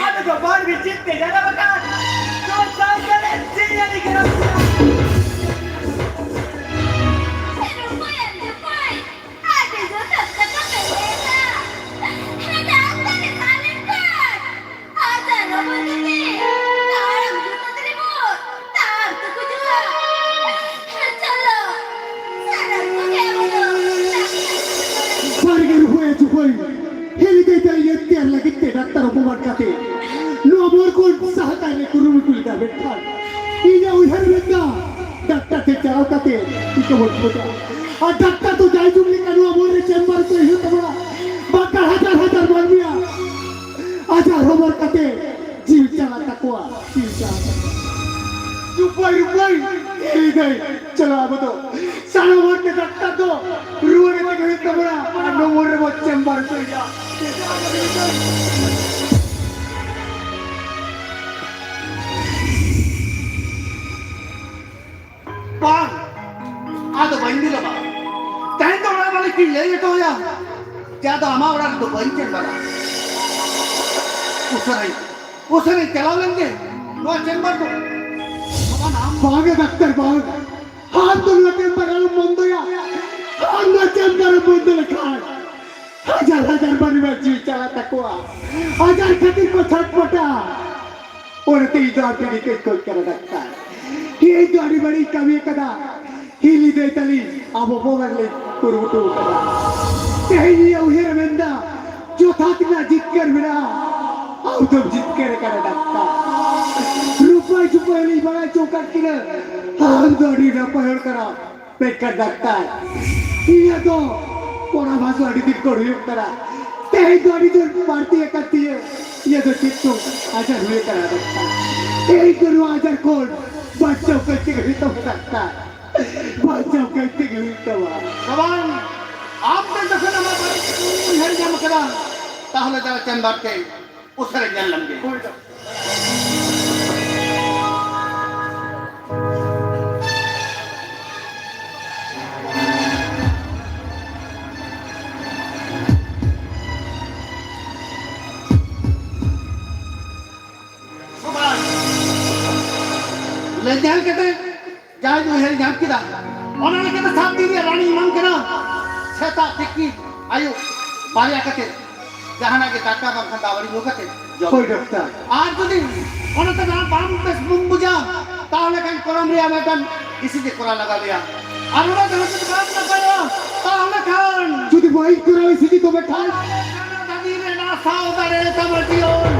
ᱟᱞᱮ ᱫᱚ ᱵᱟᱨ ᱢᱤᱫ ᱪᱮᱫ ᱛᱮ ᱡᱟᱱᱟᱢ ᱟᱠᱟᱱ ᱱᱚᱣᱟ ᱥᱟᱶᱛᱟ ᱨᱮ ᱪᱮᱫ ᱟᱹᱰᱤ ᱜᱟᱱ ᱨᱩᱯᱟᱹᱭᱟᱱ ᱨᱩᱯᱟᱹᱭ, ᱟᱹᱰᱤ ᱡᱚᱛᱷᱟᱛ ᱠᱟᱛᱷᱟ ᱯᱮ ᱞᱟᱹᱭ ᱮᱫᱟ᱾ ᱦᱮᱸ, ᱰᱟᱠᱛᱟᱨ ᱮ ᱥᱟᱞᱮᱱ ᱠᱷᱟᱱ, ᱟᱡᱟᱜ ᱨᱚᱢᱚᱡᱽ ᱠᱟᱛᱮ ᱛᱟᱲᱟᱢ ᱡᱩᱛ ᱠᱟᱛᱮ ᱵᱚ ᱛᱟᱲᱟᱢ ᱛᱮᱠᱚ ᱡᱚᱜᱟ᱾ ᱪᱚᱞᱚ, ᱥᱟᱱᱟᱢ ᱠᱚᱜᱮ ᱟᱵᱚ ᱫᱚ ᱰᱟᱠᱛᱟᱨ ᱥᱟᱹᱨᱤᱜᱮ ᱨᱩᱯᱟᱹᱭᱟ ᱪᱩᱯᱟᱹᱭ, ᱦᱤᱞᱤ ᱫᱟᱹᱭ ᱫᱚ ᱤᱧ ᱛᱮᱭᱟᱨ ᱞᱟᱹᱜᱤᱫ ᱛᱮ ᱰᱟᱠᱛᱟᱨ ᱚᱯᱚᱢᱟᱱ ᱠᱟᱛᱮ ᱱᱚᱣᱟ ᱵᱚᱨ ᱠᱷᱚᱱ ᱥᱟᱦᱟ ᱛᱟᱦᱮᱸ ᱠᱩᱨᱩᱢᱩᱴᱩ ᱞᱮᱫᱟ, ᱢᱮᱱᱠᱷᱟᱱ ᱤᱧᱟᱹᱜ ᱩᱭᱦᱟᱹᱨ ᱢᱮᱱᱫᱟ ᱰᱟᱠᱛᱟᱨ ᱴᱷᱮᱱ ᱪᱟᱞᱟᱣ ᱠᱟᱛᱮ ᱤᱧ ᱠᱚ ᱵᱚᱱ ᱠᱷᱚᱡᱟ᱾ ᱟᱨ ᱰᱟᱠᱛᱟᱨ ᱫᱚ ᱡᱟᱭᱡᱩᱜᱽ ᱞᱮᱠᱟ ᱱᱚᱣᱟ ᱵᱚᱨ ᱨᱮ ᱪᱮᱢᱵᱟᱨ ᱠᱚ ᱦᱩᱭᱩᱜ ᱛᱟᱵᱚᱱᱟ, ᱵᱟᱝᱠᱷᱟᱱ ᱦᱟᱡᱟᱨ ᱦᱟᱡᱟᱨ ᱢᱟᱹᱱᱢᱤᱭᱟᱜ ᱟᱡᱟᱨ ᱦᱚᱵᱚᱨ ᱠᱟᱛᱮ ᱡᱤᱣᱤ ᱪᱟᱞᱟᱜ ᱛᱟᱠᱚᱣᱟ, ᱡᱤᱣᱤ ᱪᱟᱞᱟᱜ ᱛᱟᱠᱚᱣᱟ᱾ ᱨᱩᱯᱟᱹᱭ, ᱨᱩᱯᱟᱹᱭ, ᱦᱤᱞᱤ ᱫᱟᱹᱭ, ᱪᱚᱞᱚ ᱟᱵᱚ ᱫᱚ ᱥᱟᱱᱟᱢ ᱦᱚᱲ ᱛᱮ ᱰᱟᱠᱛᱟᱨ ᱫᱚ ᱨᱩᱣᱟᱹᱲ ᱠᱟᱛᱮ ᱜᱮ ᱦᱩᱭᱩᱜ ᱛᱟᱵᱚᱱᱟ᱾ ᱟᱨ ᱱᱚᱣᱟ ᱵᱚᱨ ᱨᱮᱵᱚ ᱪᱮᱢᱵᱟᱨ ᱦᱚᱪᱚᱭᱟ᱾ ᱵᱟᱝ, ᱟᱫᱚ ᱵᱟᱹᱧ ᱫᱩᱞᱟᱹᱵᱟ᱾ ᱛᱮᱦᱮᱧ ᱫᱚ ᱚᱲᱟᱜ ᱢᱟᱹᱞᱤᱠ ᱤᱧ ᱞᱟᱹᱭ ᱦᱚᱴᱚ ᱟᱭᱟ ᱡᱮ ᱟᱫᱚ ᱟᱢᱟᱜ ᱚᱲᱟᱜ ᱨᱮᱫᱚ ᱵᱟᱹᱧ ᱪᱮᱢᱵᱟᱨᱟ᱾ ᱩᱥᱟᱹᱨᱟᱧ, ᱩᱥᱟᱹᱨᱟᱧ ᱪᱟᱞᱟᱣ ᱞᱮᱱ ᱜᱮ ᱱᱚᱣᱟ ᱪᱮᱢᱵᱟᱨ ᱫᱚ᱾ ᱵᱟᱝ ᱮ ᱰᱟᱠᱛᱟᱨ, ᱵᱟᱝ᱾ ᱟᱢ ᱫᱚ ᱱᱚᱣᱟ ᱪᱮᱢᱵᱟᱨ ᱟᱞᱚᱢ ᱵᱚᱱᱫᱚᱭᱟ᱾ ᱟᱢ ᱱᱚᱣᱟ ᱪᱮᱢᱵᱟᱨ ᱮᱢ ᱵᱚᱱᱫᱚ ᱞᱮᱠᱷᱟᱱ ᱦᱟᱡᱟᱨ ᱦᱟᱡᱟᱨ ᱢᱟᱹᱱᱢᱤ ᱡᱤᱣᱤ ᱪᱟᱞᱟᱜ ᱛᱟᱠᱚᱣᱟ, ᱟᱡᱟᱨ ᱠᱷᱟᱹᱛᱤᱨ ᱠᱚ ᱪᱷᱟᱴᱯᱟᱴᱟ᱾ ᱚᱱᱟᱛᱮ ᱤᱧ ᱫᱚ ᱟᱹᱰᱤ ᱵᱟᱹᱲᱤᱡ ᱠᱟᱹᱢᱤ ᱠᱟᱱᱟ ᱰᱟᱠᱛᱟᱨ᱾ ᱤᱧ ᱫᱚ ᱟᱹᱰᱤ ᱵᱟᱹᱲᱤᱡ ᱠᱟᱹᱢᱤ ᱠᱟᱫᱟ᱾ ᱦᱤᱞᱤ ᱫᱟᱹᱭ ᱛᱟᱹᱞᱤᱧ ᱟᱵᱚ ᱵᱚᱸᱜᱟ ᱞᱮ ᱠᱩᱨᱩᱢᱩᱴᱩ ᱠᱟᱫᱟ᱾ ᱛᱮᱦᱮᱧ ᱤᱧᱟᱹᱜ ᱩᱭᱦᱟᱹᱨ ᱢᱮᱱᱫᱟ, ᱡᱚᱛᱷᱟᱛ ᱨᱮᱱᱟᱜ ᱡᱤᱛᱠᱟᱹᱨ ᱢᱮᱱᱟᱜᱼᱟ᱾ ᱟᱢ ᱫᱚᱢ ᱡᱤᱛᱠᱟᱹᱨ ᱠᱟᱱᱟ ᱰᱟᱠᱛᱟᱨ᱾ ᱨᱩᱯᱟᱹᱭ ᱪᱩᱯᱟᱹᱭ ᱞᱤᱧ ᱵᱟᱲᱟᱭ ᱦᱚᱪᱚ ᱟᱠᱟᱫ ᱠᱤᱱᱟ, ᱟᱢ ᱫᱚ ᱟᱹᱰᱤ ᱱᱟᱯᱟᱭ ᱦᱚᱲ ᱠᱟᱱᱟᱢ᱾ ᱢᱮᱱᱠᱷᱟᱱ ᱰᱟᱠᱛᱟᱨ, ᱤᱧᱟᱹᱜ ᱫᱚ ᱠᱚᱲᱟᱢ ᱦᱟᱹᱥᱩ ᱟᱹᱰᱤ ᱫᱤᱱ ᱠᱷᱚᱱ ᱦᱩᱭᱩᱜ ᱠᱟᱱᱟ᱾ ᱛᱮᱦᱮᱧ ᱫᱚ ᱟᱹᱰᱤ ᱡᱳᱨ ᱵᱟᱹᱲᱛᱤ ᱟᱠᱟᱱ ᱛᱤᱧᱟᱹ᱾ ᱤᱧᱟᱹᱜ ᱫᱚ ᱪᱮᱫ ᱪᱚᱝ ᱟᱡᱟᱨ ᱦᱩᱭ ᱟᱠᱟᱱᱟ ᱰᱟᱠᱛᱟᱨ᱾ ᱤᱧ ᱫᱚ ᱱᱚᱣᱟ ᱟᱡᱟᱨ ᱠᱷᱚᱱ ᱵᱟᱧᱪᱟᱣ ᱠᱟᱹᱧ ᱛᱮᱜᱮ ᱦᱩᱭᱩᱜ ᱛᱟᱢᱟ ᱰᱟᱠᱛᱟᱨ᱾ ᱵᱟᱧᱪᱟᱣ ᱠᱟᱹᱧ ᱛᱮᱜᱮ ᱦᱩᱭᱩᱜ ᱛᱟᱢᱟ᱾ ᱥᱟᱵᱟᱱ, ᱟᱢ ᱫᱚ ᱡᱚᱠᱷᱚᱱ ᱟᱢᱟᱜ ᱵᱟᱹᱲᱤᱡ ᱠᱟᱹᱢᱤᱢ ᱩᱭᱦᱟᱹᱨ ᱧᱟᱢ ᱠᱟᱫᱟ, ᱛᱟᱦᱚᱞᱮ ᱫᱟᱲᱮ ᱪᱟᱸᱫ ᱵᱟᱨ ᱛᱮ ᱩᱥᱟᱹᱨᱟ ᱧᱮᱞ ᱞᱮᱢ ᱜᱮ᱾ ᱞᱮ ᱧᱮᱞ ᱠᱟᱛᱮ ᱡᱟᱦᱟᱸᱧ ᱩᱭᱦᱟᱹᱨ ᱧᱟᱢ ᱠᱮᱫᱟ, ᱚᱱᱟ ᱞᱮᱠᱟᱛᱮ ᱥᱟᱛ ᱫᱤᱱ ᱨᱮᱭᱟᱜ ᱨᱟᱱᱤᱧ ᱮᱢᱟᱢ ᱠᱟᱱᱟ᱾ ᱥᱮᱛᱟᱜ ᱛᱤᱠᱤᱱ ᱟᱹᱭᱩᱵ ᱵᱟᱨᱭᱟ ᱠᱟᱛᱮ ᱡᱟᱦᱟᱱᱟᱜ ᱜᱮ ᱫᱟᱠᱟ ᱵᱟᱝᱠᱷᱟᱱ ᱫᱟᱜ ᱢᱟᱹᱲᱤ ᱧᱩ ᱠᱟᱛᱮ ᱡᱚᱢ᱾ ᱦᱳᱭ, ᱰᱟᱠᱛᱟᱨ᱾ ᱟᱨ ᱡᱩᱫᱤ ᱚᱱᱟᱛᱮ ᱵᱟᱝ, ᱵᱟᱢ ᱵᱮᱥ ᱵᱚᱱ ᱵᱩᱡᱟ, ᱛᱟᱦᱚᱞᱮ ᱠᱷᱟᱱ ᱠᱚᱞᱚᱢ ᱨᱮᱭᱟᱜ ᱢᱤᱫᱴᱟᱝ ᱤᱥᱤᱡᱤ ᱠᱚᱨᱟᱣ ᱞᱟᱜᱟᱣ ᱞᱮᱭᱟ᱾ ᱟᱨ ᱚᱱᱟ ᱡᱟᱦᱟᱸ ᱡᱩᱫᱤ ᱵᱟᱢ ᱱᱟᱯᱟᱭᱚᱜᱼᱟ, ᱛᱟᱦᱚᱞᱮ ᱠᱷᱟᱱ ᱡᱩᱫᱤ ᱵᱟᱹᱧ ᱠᱚᱨᱟᱣ ᱤᱥᱤᱡᱤ, ᱛᱚᱵᱮ ᱠᱷᱟᱱ ᱫᱟᱹᱵᱤ ᱨᱮᱱᱟᱜ ᱥᱟᱶ ᱫᱟᱲᱮ ᱛᱟᱢᱟ ᱡᱤᱭᱚᱱ᱾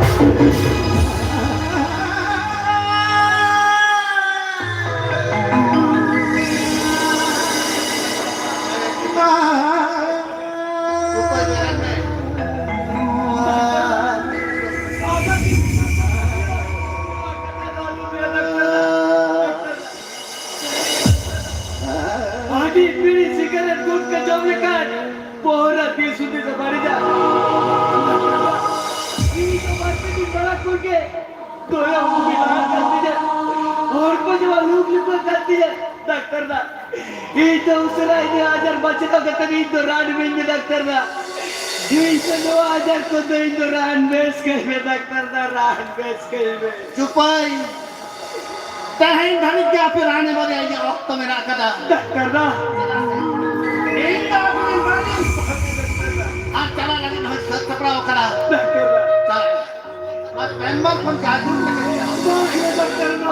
ᱟᱹᱰᱤ ᱵᱤᱲᱤ ᱥᱤᱜᱟᱨᱮᱴ ᱜᱩᱴᱠᱟᱹ ᱡᱚᱢ ᱞᱮᱠᱷᱟᱱ ᱵᱚᱦᱚᱜ ᱨᱮ ᱫᱤᱥ ᱦᱩᱫᱤᱥ ᱮ ᱵᱟᱹᱲᱤᱡᱟ᱾ ᱤᱧ ᱫᱚ ᱵᱟᱨ ᱯᱮ ᱫᱤᱱ ᱢᱟᱲᱟᱝ ᱠᱷᱚᱱ ᱜᱮ ᱫᱚᱭᱟ ᱦᱩᱫᱤᱥ ᱞᱟᱜᱟᱜ ᱠᱟᱱ ᱛᱤᱧᱟ᱾ ᱦᱚᱲ ᱠᱚ ᱡᱮᱢᱚᱱ ᱞᱩᱠ ᱞᱩᱠᱟᱹᱜ ᱠᱟᱱ ᱛᱤᱧᱟ᱾ ᱰᱟᱠᱛᱟᱨ ᱫᱟ, ᱤᱧ ᱫᱚ ᱩᱥᱟᱹᱨᱟ ᱤᱧᱟᱹᱜ ᱟᱡᱟᱨ ᱵᱟᱧᱪᱟᱣ ᱠᱟᱛᱮ ᱤᱧ ᱫᱚ ᱨᱟᱱ ᱤᱢᱟᱹᱧ ᱢᱮ ᱰᱟᱠᱛᱟᱨ ᱫᱟ᱾ ᱤᱧ ᱫᱚ ᱱᱚᱣᱟ ᱟᱡᱟᱨ ᱠᱷᱚᱱ ᱫᱚ ᱤᱧ ᱫᱚ ᱨᱟᱱ ᱵᱮᱥ ᱠᱟᱹᱧ ᱢᱮ ᱰᱟᱠᱛᱟᱨ ᱫᱟ, ᱨᱟᱱ ᱵᱮᱥ ᱠᱟᱹᱧ ᱢᱮ᱾ ᱪᱩᱯᱟᱹᱭ, ᱛᱮᱦᱮᱧ ᱫᱷᱟᱹᱵᱤᱡ ᱜᱮ ᱟᱯᱮ ᱨᱟᱱ ᱮᱢᱚᱜ ᱨᱮᱭᱟᱜ ᱤᱧᱟᱹᱜ ᱚᱠᱛᱚ ᱢᱮᱱᱟᱜ ᱟᱠᱟᱫᱟ᱾ ᱰᱟᱠᱛᱟᱨ ᱫᱟ᱾ ᱤᱧ ᱫᱚ ᱟᱯᱮ ᱨᱮᱱ ᱵᱟᱹᱲᱤᱡ ᱠᱟᱱᱟ᱾ ᱰᱟᱠᱛᱟᱨ ᱵᱟ᱾ ᱪᱟᱞᱟᱜ ᱢᱮ᱾ ᱱᱚᱣᱟ ᱯᱮᱱᱵᱟᱞ ᱠᱷᱚᱱ ᱡᱟᱦᱟᱸ ᱫᱩᱨ ᱞᱮᱠᱟ ᱧᱮᱞᱚᱜ ᱠᱟᱱᱟ᱾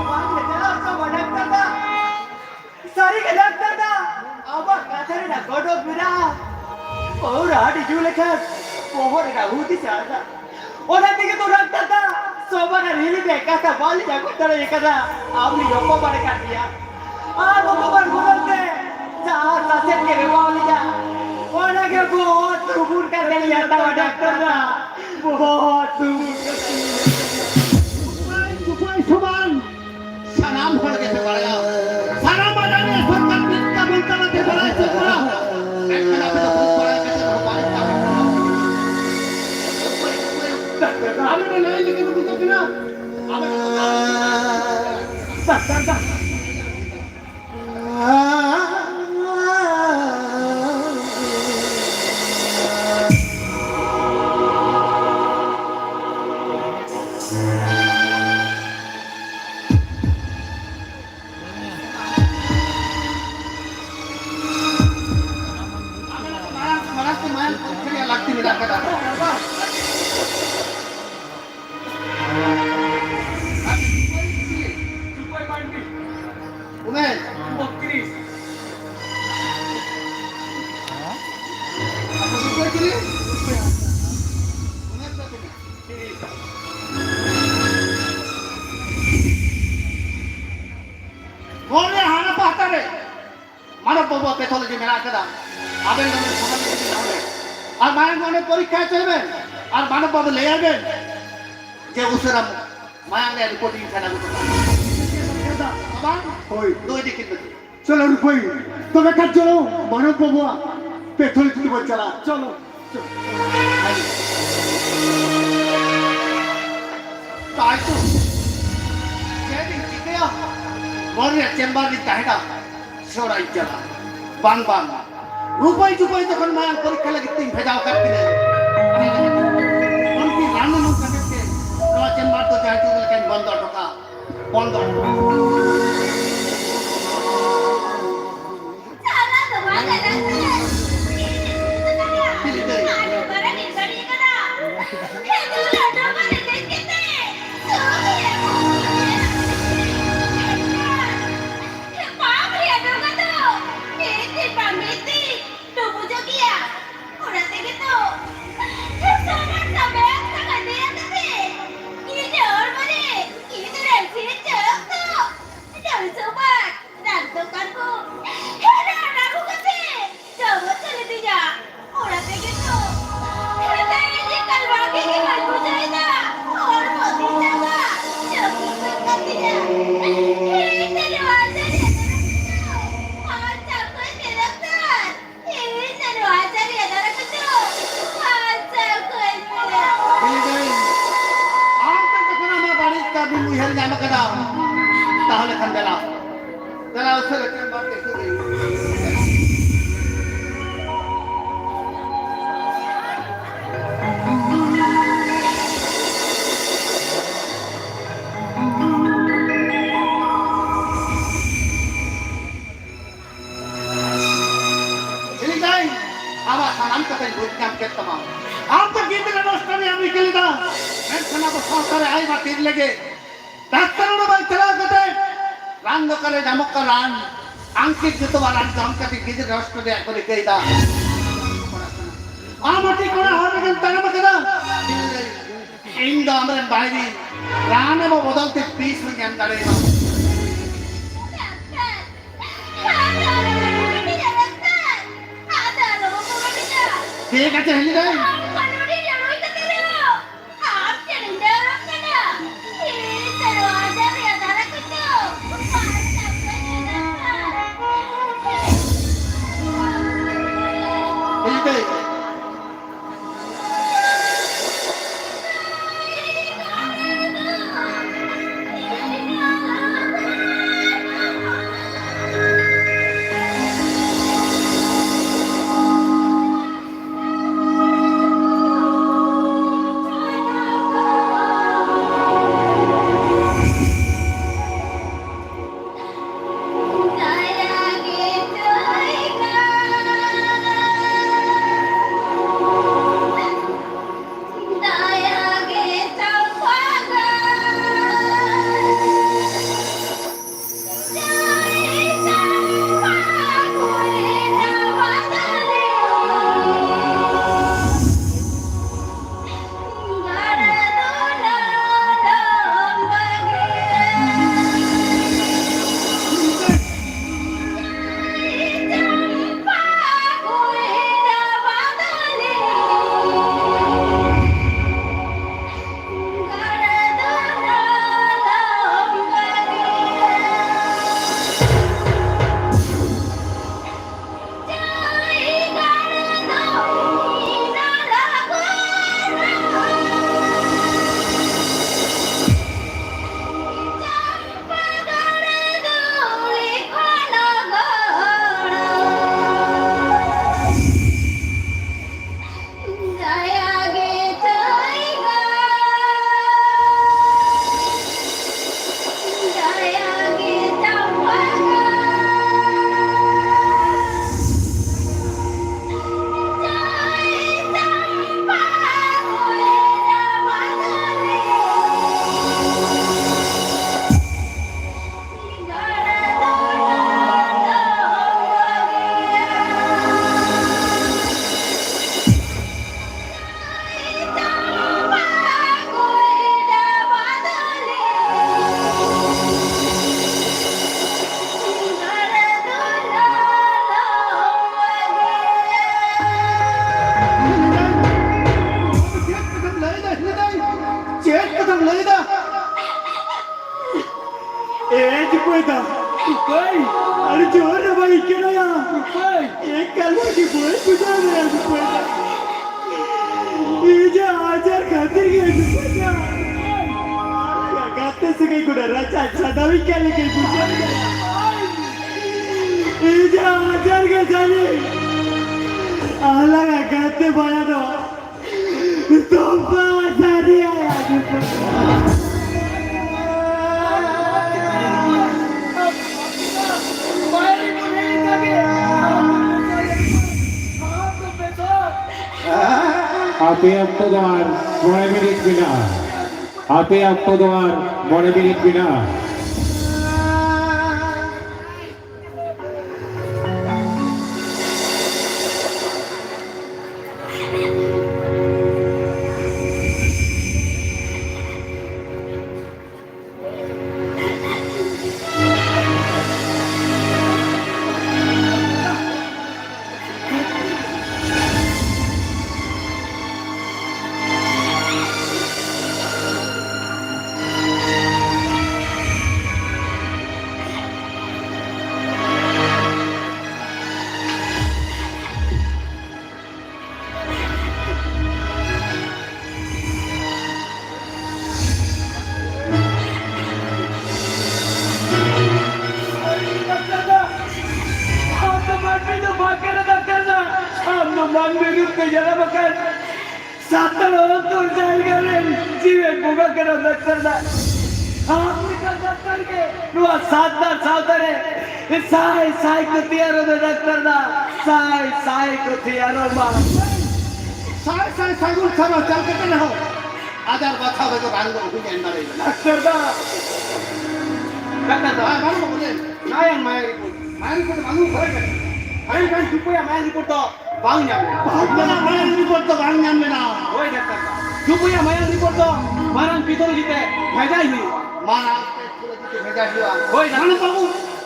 ᱵᱟᱝ ᱦᱩᱭᱩᱜᱼᱟ, ᱰᱟᱠᱛᱟᱨ ᱵᱟ᱾ ᱰᱟᱠᱛᱟᱨ ᱵᱟ᱾ ᱥᱟᱹᱨᱤ ᱜᱮ ᱰᱟᱠᱛᱟᱨ ᱫᱟ, ᱟᱵᱚᱣᱟᱜ ᱠᱟᱛᱷᱟ ᱨᱮᱱᱟᱜ ᱜᱚᱰᱚᱠ ᱢᱮᱱᱟᱜᱼᱟ᱾ ᱯᱟᱹᱣᱨᱟᱹ ᱦᱟᱺᱰᱤ ᱧᱩ ᱞᱮᱠᱷᱟᱱ ᱵᱚᱦᱚᱜ ᱨᱮᱱᱟᱜ ᱦᱩᱫᱤᱥ ᱟᱫᱟ᱾ ᱚᱱᱟ ᱛᱮᱜᱮ ᱛᱚ ᱰᱟᱠᱛᱟᱨ ᱫᱟ, ᱥᱚᱵᱷᱟ ᱨᱮ ᱨᱤᱞᱤ ᱨᱮ ᱠᱟᱛᱷᱟ ᱵᱟᱹᱞᱤᱧ ᱟᱹᱜᱩ ᱫᱟᱲᱮ ᱟᱠᱟᱫᱟ᱾ ᱟᱢ ᱞᱤᱧ ᱚᱯᱚᱢᱟᱱ ᱟᱠᱟᱫ ᱢᱮᱭᱟ᱾ ᱟᱨ ᱚᱯᱚᱢᱟᱱ ᱵᱚᱫᱚᱞ ᱛᱮ ᱡᱟᱦᱟᱸ ᱥᱟᱥᱮᱛ ᱜᱮ ᱮᱢᱟᱣ ᱞᱤᱧᱟ, ᱚᱱᱟ ᱜᱮ ᱵᱚᱦᱚᱜ ᱛᱩᱵᱩᱨ ᱠᱟᱛᱮ ᱞᱤᱧ ᱦᱟᱛᱟᱣᱟ ᱰᱟᱠᱛᱟᱨ ᱫᱟ᱾ ᱵᱚᱦᱚᱜ ᱛᱩᱵᱩᱨ ᱠᱟᱛᱮ ᱞᱤᱧ ᱦᱟᱛᱟᱣᱟ᱾ ᱩᱯᱟᱹᱭ ᱥᱚᱢᱟᱱ᱾ ᱥᱟᱱᱟᱢ ᱦᱚᱲ ᱜᱮᱯᱮ ᱵᱟᱲᱟᱭᱟ, ᱥᱟᱱᱟᱢ ᱵᱟᱰᱟᱭ ᱨᱮ ᱥᱚᱨᱠᱟᱨ ᱢᱤᱫ ᱠᱟᱹᱢᱤ ᱛᱟᱞᱟᱛᱮ ᱵᱟᱲᱟᱭ ᱦᱚᱪᱚ ᱠᱚᱣᱟ᱾ ᱢᱮᱱᱠᱷᱟᱱ ᱟᱯᱮ ᱫᱚ ᱵᱩᱡᱽ ᱵᱟᱲᱟᱭ ᱠᱟᱛᱮ ᱨᱮᱦᱚᱸ ᱵᱟᱝ ᱠᱟᱹᱢᱤ ᱠᱟᱱᱟ᱾ ᱟᱯᱮ ᱫᱚ ᱱᱟᱹᱭ ᱞᱮᱠᱟ ᱯᱮ ᱵᱩᱡᱷᱟᱹᱜ ᱠᱟᱱᱟ᱾ ᱟᱯᱮ ᱫᱚ ᱢᱟᱨᱟᱝ, ᱢᱟᱨᱟᱝ ᱛᱮ ᱢᱟᱭᱟᱢ ᱯᱚᱨᱤᱠᱠᱷᱟ ᱨᱮᱭᱟᱜ ᱞᱟᱹᱠᱛᱤ ᱢᱮᱱᱟᱜ ᱠᱟᱫᱟ᱾ ᱩᱢᱮᱨ? ᱵᱚᱛᱨᱤᱥ᱾ ᱟᱪᱪᱷᱟ, ᱩᱢᱮᱨ ᱛᱤᱱᱟᱹᱜ? ᱛᱤᱨᱤᱥ᱾ ᱵᱚᱞ ᱨᱮ ᱦᱟᱱᱟ ᱯᱟᱦᱴᱟ ᱨᱮ ᱢᱟᱱᱚᱵ ᱵᱟᱵᱩᱣᱟᱜ pathology ᱢᱮᱱᱟᱜ ᱟᱠᱟᱫᱟ᱾ ᱟᱵᱮᱱ ᱱᱚᱰᱮ ᱥᱚᱢᱚᱭ ᱤᱫᱤ ᱱᱚᱰᱮ᱾ ᱟᱨ ᱢᱟᱭᱟᱝ ᱚᱸᱰᱮ ᱯᱚᱨᱤᱠᱠᱷᱟ ᱦᱚᱪᱚᱭ ᱵᱮᱱ᱾ ᱟᱨ ᱢᱟᱱᱚᱵ ᱵᱟᱵᱩ ᱞᱟᱹᱭ ᱟᱵᱮᱱ ᱡᱮ ᱩᱥᱟᱹᱨᱟ ᱢᱟᱭᱟᱝ ᱨᱮᱭᱟᱜ report ᱤᱧ ᱴᱷᱮᱱ ᱟᱹᱜᱩ ᱦᱚᱴᱚ ᱠᱟᱜ᱾ ᱵᱟᱵᱟ, ᱦᱳᱭ᱾ ᱫᱩᱭ ᱫᱤᱠᱤᱱ ᱫᱚ᱾ ᱪᱚᱞᱚ ᱨᱩᱯᱟᱹᱭ, ᱛᱚᱵᱮ ᱠᱷᱟᱱ ᱪᱚᱞᱚ ᱢᱟᱱᱚᱵ ᱵᱟᱵᱩᱣᱟᱜ pathology ᱛᱮᱵᱚᱱ ᱪᱟᱞᱟᱜᱼᱟ᱾ ᱪᱚᱞᱚ᱾ ᱛᱟᱭ ᱛᱚ᱾ ᱪᱮᱫ ᱤᱧ ᱪᱤᱠᱟᱹᱭᱟ? ᱢᱚᱱ ᱨᱮᱭᱟᱜ chamber ᱨᱤᱧ ᱛᱟᱦᱮᱱᱟ, ᱥᱮ ᱚᱲᱟᱜ ᱤᱧ ᱪᱟᱞᱟᱜᱼᱟ? ᱵᱟᱝ, ᱵᱟᱝ᱾ ᱨᱩᱯᱟᱹᱭ ᱪᱩᱯᱟᱹᱭ ᱡᱚᱠᱷᱚᱱ ᱢᱟᱭᱟᱝ ᱯᱚᱨᱤᱠᱠᱷᱟ ᱞᱟᱹᱜᱤᱫ ᱛᱤᱧ ᱵᱷᱮᱡᱟᱣ ᱟᱠᱟᱫ ᱠᱤᱱᱟᱹ, ᱩᱱᱠᱤᱱ ᱨᱟᱱ ᱮᱢᱚᱜ ᱠᱟᱛᱮ ᱛᱮ ᱱᱚᱣᱟ chamber ᱫᱚ ᱡᱟᱦᱟᱸ ᱛᱤᱱ ᱞᱮᱠᱟᱧ ᱵᱚᱱᱫᱚ ᱦᱚᱴᱚ ᱠᱟᱜᱼᱟ, ᱵᱚᱱᱫᱚ ᱦᱚᱴᱚ ᱠᱟᱜᱼᱟ᱾ ᱪᱟᱞᱟᱜ ᱫᱚ ᱵᱟᱝ ᱜᱟᱱᱚᱜ ᱠᱟᱱᱟ᱾ ᱠᱟᱫᱟ᱾ ᱛᱟᱦᱚᱞᱮ ᱠᱷᱟᱱ ᱫᱮᱞᱟ, ᱫᱮᱞᱟ ᱩᱥᱟᱹᱨᱟ ᱪᱮᱢᱵᱟᱨ ᱛᱮ ᱦᱤᱡᱩᱜ ᱢᱮ᱾ ᱦᱤᱞᱤ ᱫᱟᱹᱭ, ᱟᱢᱟᱜ ᱥᱟᱱᱟᱢ ᱠᱟᱛᱷᱟᱧ ᱵᱩᱡᱽ ᱧᱟᱢ ᱠᱮᱫ ᱛᱟᱢᱟ᱾ ᱟᱢ ᱫᱚ ᱜᱤᱫᱽᱨᱟᱹ ᱱᱚᱥᱴᱚ ᱨᱮᱭᱟᱜ ᱮᱢ ᱨᱤᱠᱟᱹ ᱞᱮᱫᱟ, ᱢᱮᱱᱠᱷᱟᱱ ᱟᱵᱚ ᱥᱟᱶᱛᱟ ᱨᱮ ᱟᱭᱢᱟ ᱛᱤᱨᱞᱟᱹ ᱜᱮ ᱰᱟᱠᱛᱟᱨ ᱚᱲᱟᱜ ᱵᱟᱝ ᱪᱟᱞᱟᱣ ᱠᱟᱛᱮ ᱨᱟᱱ ᱫᱚᱠᱟᱱ ᱨᱮ ᱧᱟᱢᱚᱜ ᱠᱟᱱ ᱨᱟᱱ, ᱟᱝᱠᱤᱛ ᱡᱚᱛᱚᱣᱟᱜ ᱨᱟᱱ ᱡᱚᱢ ᱠᱟᱛᱮ ᱜᱤᱫᱽᱨᱟᱹ ᱱᱚᱥᱴᱚ ᱨᱮᱭᱟᱜ ᱠᱚ ᱨᱤᱠᱟᱹᱭᱮᱫᱟ᱾ ᱟᱢ ᱦᱚᱸ ᱴᱷᱤᱠ ᱚᱱᱟ ᱦᱚᱨ ᱨᱮᱜᱮᱢ ᱛᱟᱲᱟᱢ ᱟᱠᱟᱫᱟ᱾ ᱤᱧ ᱫᱚ ᱟᱢᱨᱮᱱ ᱵᱟᱭᱨᱤ, ᱨᱟᱱ ᱮᱢᱚᱜ ᱵᱚᱫᱚᱞ ᱛᱮ ᱵᱤᱥ ᱦᱚᱸᱧ ᱮᱢ ᱫᱟᱲᱮᱭᱟᱢᱟ᱾ ᱴᱷᱤᱠ ᱟᱪᱷᱮ, ᱦᱤᱞᱤ ᱫᱟᱹᱭ᱾ ᱦᱤᱞᱤ ᱫᱟᱹᱭ᱾ ᱩᱯᱟᱹᱭ? ᱟᱹᱰᱤ ᱡᱳᱨ ᱨᱮ ᱵᱟᱹᱲᱤᱡ ᱠᱟᱱᱟᱭᱟ᱾ ᱩᱯᱟᱹᱭ? ᱮᱠᱟᱞ ᱜᱮ ᱵᱟᱹᱧ ᱵᱩᱡᱷᱟᱹᱣ ᱫᱟᱲᱮᱭᱟᱜ ᱩᱯᱟᱹᱭ ᱫᱚ᱾ ᱤᱧᱟᱹᱜ ᱟᱡᱟᱨ ᱠᱷᱟᱹᱛᱤᱨ ᱜᱮ ᱩᱯᱟᱹᱭ ᱫᱚ᱾ ᱜᱟᱛᱮ ᱥᱟᱹᱜᱟᱹᱭ ᱠᱚ ᱨᱟᱪᱟ ᱪᱷᱟᱰᱟᱣᱤᱧ ᱠᱟᱱ ᱞᱮᱠᱟᱧ ᱵᱩᱡᱷᱟᱹᱣ ᱫᱟ᱾ ᱤᱧᱟᱹᱜ ᱟᱡᱟᱨ ᱜᱮ ᱡᱟᱹᱱᱤᱡ ᱟᱞᱟᱝᱟᱜ ᱜᱟᱛᱮ ᱵᱟᱲᱟ ᱫᱚ ᱛᱚᱯᱟ ᱥᱟᱹᱨᱤᱭᱟ᱾ ᱟᱯᱮ ᱚᱠᱛᱚ ᱫᱚ ᱟᱨ ᱢᱚᱬᱮ ᱢᱤᱱᱤᱴ ᱢᱮᱱᱟᱜᱼᱟ᱾ ᱟᱯᱮ ᱚᱠᱛᱚ ᱫᱚ ᱟᱨ ᱢᱚᱬᱮ ᱢᱤᱱᱤᱴ ᱢᱮᱱᱟᱜᱼᱟ᱾ ᱟᱢ ᱫᱚ ᱢᱟᱹᱱᱢᱤ ᱫᱚ ᱵᱟᱝ ᱠᱟᱱᱟ ᱰᱟᱠᱛᱟᱨ ᱫᱚ᱾ ᱟᱢ ᱫᱚ ᱢᱟᱹᱱᱢᱤ ᱨᱩᱯ ᱛᱮ ᱡᱟᱱᱟᱢ ᱟᱠᱟᱱ ᱥᱟᱱᱛᱟᱲ ᱚᱱᱛᱚᱨ ᱡᱟᱭᱜᱟ ᱨᱮᱱ ᱡᱤᱣᱮᱫ ᱵᱚᱸᱜᱟ ᱠᱟᱱᱟ ᱰᱟᱠᱛᱟᱨ ᱫᱚ᱾ ᱟᱢ ᱞᱮᱠᱟᱱ ᱰᱟᱠᱛᱟᱨ ᱜᱮ ᱱᱚᱣᱟ ᱥᱟᱱᱛᱟᱲ ᱥᱟᱶᱛᱟ ᱨᱮ ᱥᱟᱭ ᱥᱟᱭ ᱠᱚ ᱛᱮᱭᱟᱨ ᱮᱫᱟ ᱰᱟᱠᱛᱟᱨ ᱫᱚ᱾ ᱥᱟᱭ ᱥᱟᱭ ᱠᱚ ᱛᱮᱭᱟᱨᱚᱜ ᱢᱟ᱾ ᱥᱟᱭ ᱥᱟᱭ ᱥᱟᱹᱜᱩᱱ ᱥᱟᱨᱦᱟᱣ ᱪᱟᱞ ᱠᱟᱛᱮ ᱨᱮᱦᱚᱸ ᱟᱡᱟᱨ ᱵᱟᱪᱷᱟᱣ ᱵᱮᱜᱚᱨ ᱨᱟᱱ ᱫᱚ ᱚᱦᱚᱧ ᱮᱢ ᱫᱟᱲᱮᱭᱟᱢᱟ᱾ ᱰᱟᱠᱛᱟᱨ ᱫᱚ, ᱰᱟᱠᱛᱟᱨ ᱫᱚ᱾ ᱦᱮᱸ, ᱵᱟᱹᱱᱩᱜ ᱵᱚᱞᱮ᱾ ᱱᱟᱭᱟᱝ ᱢᱟᱭᱟᱝ ᱨᱤᱯᱳᱨᱴ᱾ ᱢᱟᱭᱟᱝ ᱨᱤᱯᱳᱨᱴ ᱵᱟᱹᱱᱩᱜ, ᱦᱳᱭ ᱰᱟᱠᱛᱟᱨ᱾ ᱦᱳᱭ, ᱢᱮᱱᱠᱷᱟᱱ ᱡᱩᱯᱩᱭᱟᱜ ᱢᱟᱭᱟᱝ ᱨᱤᱯᱳᱨᱴ ᱫᱚ ᱵᱟᱝ ᱧᱟᱢ ᱞᱮᱱᱟ᱾ ᱵᱟᱝ ᱧᱟᱢ ᱞᱮᱱᱟ, ᱢᱟᱭᱟᱝ ᱨᱤᱯᱳᱨᱴ ᱫᱚ ᱵᱟᱝ ᱧᱟᱢ ᱞᱮᱱᱟ᱾ ᱦᱳᱭ ᱰᱟᱠᱛᱟᱨ ᱥᱟᱵ᱾ ᱡᱩᱯᱩᱭᱟᱜ ᱢᱟᱭᱟᱝ ᱨᱤᱯᱳᱨᱴ ᱫᱚ ᱢᱟᱨᱟᱝ ᱯᱮᱛᱷᱳᱞᱚᱡᱤ ᱛᱮ ᱵᱷᱮᱡᱟᱭ ᱦᱩᱭᱩᱜᱼᱟ᱾ ᱢᱟᱨᱟᱝ ᱯᱮᱛᱷᱳᱞᱚᱡᱤ ᱛᱮ ᱵᱷᱮᱡᱟᱭ ᱦᱩᱭᱩᱜᱼᱟ᱾ ᱦᱳᱭ ᱰᱟᱠᱛᱟᱨ᱾ ᱢᱟᱱᱮ ᱵᱟᱹᱵᱩ,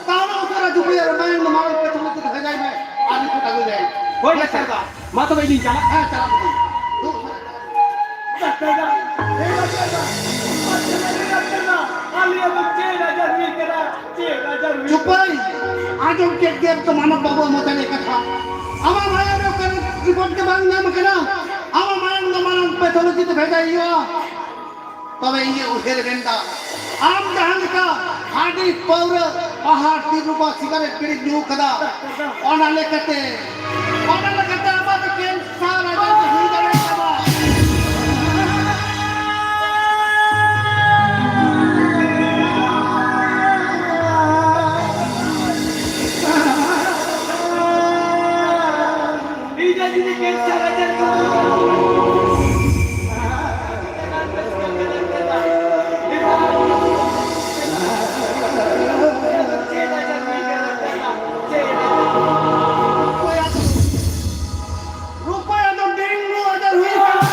ᱛᱟᱦᱚᱞᱮ ᱩᱥᱟᱹᱨᱟ ᱡᱩᱯᱩᱭᱟᱜ ᱢᱟᱭᱟᱝ ᱫᱚ ᱢᱟᱨᱟᱝ ᱯᱮᱛᱷᱳᱞᱚᱡᱤ ᱛᱮ ᱵᱷᱮᱡᱟᱭ ᱢᱮ ᱟᱨ ᱨᱤᱯᱳᱨᱴ ᱟᱹᱜᱩᱭ ᱢᱮ᱾ ᱦᱳᱭ ᱰᱟᱠᱛᱟᱨ ᱥᱟᱵ᱾ ᱢᱟ ᱛᱚᱵᱮ ᱤᱧᱤᱧ ᱪᱟᱞᱟᱜ᱾ ᱦᱮᱸ, ᱪᱟᱞᱟᱜ ᱢᱮ᱾ ᱫᱩ ᱰᱟᱠᱛᱟᱨ ᱫᱟ, ᱮ ᱰᱟᱠᱛᱟᱨ ᱫᱟ, ᱟᱪᱪᱷᱟ, ᱰᱟᱠᱛᱟᱨ ᱫᱟ, ᱪᱮᱫ ᱨᱟᱡᱟ ᱦᱩᱭ ᱠᱟᱱᱟ? ᱪᱮᱫ ᱨᱟᱡᱟ ᱦᱩᱭ ᱠᱟᱱᱟ? ᱪᱩᱯᱟᱹᱭ! ᱟᱸᱡᱚᱢ ᱠᱮᱫ ᱜᱮᱭᱟᱢ ᱛᱚ ᱢᱟᱱᱚᱛ ᱵᱟᱹᱵᱩᱣᱟᱜ ᱢᱚᱪᱟ ᱨᱮ ᱠᱟᱛᱷᱟ᱾ ᱟᱢᱟᱜ ᱢᱟᱭᱟᱢ ᱨᱮ ᱚᱠᱟᱨᱮ ᱨᱤᱯᱳᱨᱴ ᱜᱮ ᱵᱟᱝ ᱧᱟᱢ ᱟᱠᱟᱱᱟ᱾ ᱟᱢᱟᱜ ᱢᱟᱭᱟᱢ ᱫᱚ ᱢᱟᱨᱟᱝ ᱯᱮᱛᱷᱳᱞᱚᱡᱤ ᱛᱮ ᱵᱷᱮᱡᱟᱭ ᱦᱩᱭᱩᱜᱼᱟ᱾ ᱛᱚᱵᱮ ᱤᱧᱟᱹᱜ ᱩᱭᱦᱟᱹᱨ ᱢᱮᱱᱫᱟ, ᱟᱢ ᱡᱟᱦᱟᱸ ᱞᱮᱠᱟ ᱦᱟᱺᱰᱤ, ᱯᱟᱹᱣᱨᱟᱹ, ᱯᱟᱦᱟᱲ, ᱛᱤᱨᱩᱵᱟ, ᱥᱤᱜᱟᱨᱮᱴ, ᱵᱤᱲᱤ ᱧᱩ ᱠᱟᱫᱟ, ᱚᱱᱟ ᱞᱮᱠᱟᱛᱮ, ᱚᱱᱟ ᱞᱮᱠᱟᱛᱮ ᱟᱢᱟᱜ ᱫᱚ ᱠᱮᱱᱥᱟᱨ ᱟᱡᱟᱨ ᱫᱚ ᱦᱩᱭ ᱫᱟᱲᱮᱭᱟᱜ ᱛᱟᱢᱟ᱾ ᱤᱧᱟᱹᱜ ᱡᱩᱫᱤ ᱠᱮᱱᱥᱟᱨ ᱟᱡᱟᱨ ᱠᱚ ᱨᱩᱯᱟᱹᱭ ᱫᱚ ᱰᱮᱝᱜᱩ ᱟᱡᱟᱨ ᱦᱩᱭ ᱠᱟᱱᱟ᱾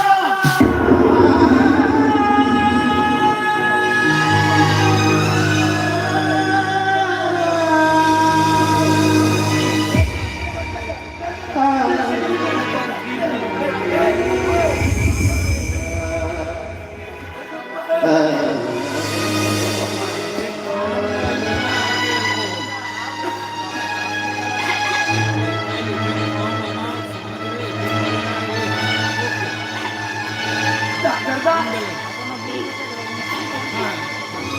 ᱰᱟᱠᱛᱟᱨ ᱫᱟ,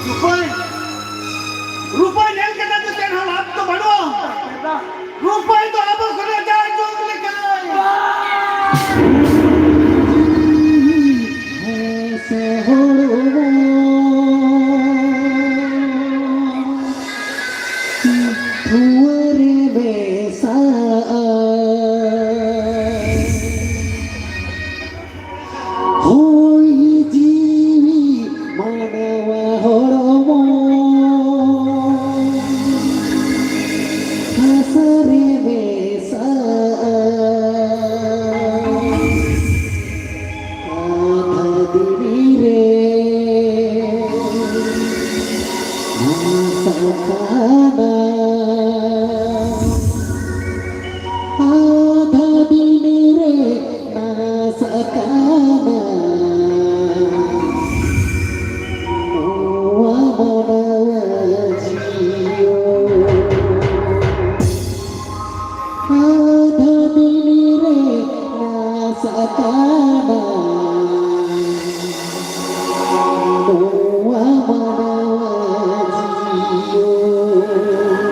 ᱨᱩᱯᱟᱹᱭ, ᱨᱩᱯᱟᱹᱭ ᱧᱮᱞ ᱠᱟᱛᱮ ᱫᱚ ᱪᱮᱫ ᱦᱚᱸ ᱞᱟᱵᱷ ᱫᱚ ᱵᱟᱹᱱᱩᱜᱼᱟ᱾ ᱰᱟᱠᱛᱟᱨ ᱫᱟ, ᱨᱩᱯᱟᱹᱭ ᱫᱚ ᱟᱵᱚ ᱠᱷᱚᱱᱟᱜ ᱡᱟᱭ ᱡᱩᱜᱽ ᱞᱮᱠᱟᱭ᱾ ᱦᱮᱸ ᱥᱮ ᱦᱚᱲᱢᱚ ᱫᱷᱩᱣᱟᱹ ᱨᱮ ᱢᱮᱥᱟᱜᱼᱟ᱾ ᱦᱚᱭ ᱡᱤᱣᱤ ᱢᱟᱱᱣᱟ ᱦᱚᱲᱢᱚ ᱦᱟᱥᱟ ᱨᱮ ᱢᱮᱥᱟᱜᱼᱟ᱾ ᱟᱫᱷᱟ ᱫᱤᱱ ᱨᱮ ᱦᱟᱥᱟ ᱠᱟᱱᱟ᱾ ᱟᱫᱷᱟ ᱫᱤᱱ ᱨᱮ ᱱᱟᱥ ᱟᱠᱟᱱᱟ᱾ ᱱᱚᱣᱟ ᱱᱚᱣᱟ ᱢᱟᱱᱣᱟ ᱡᱤᱭᱚᱱ᱾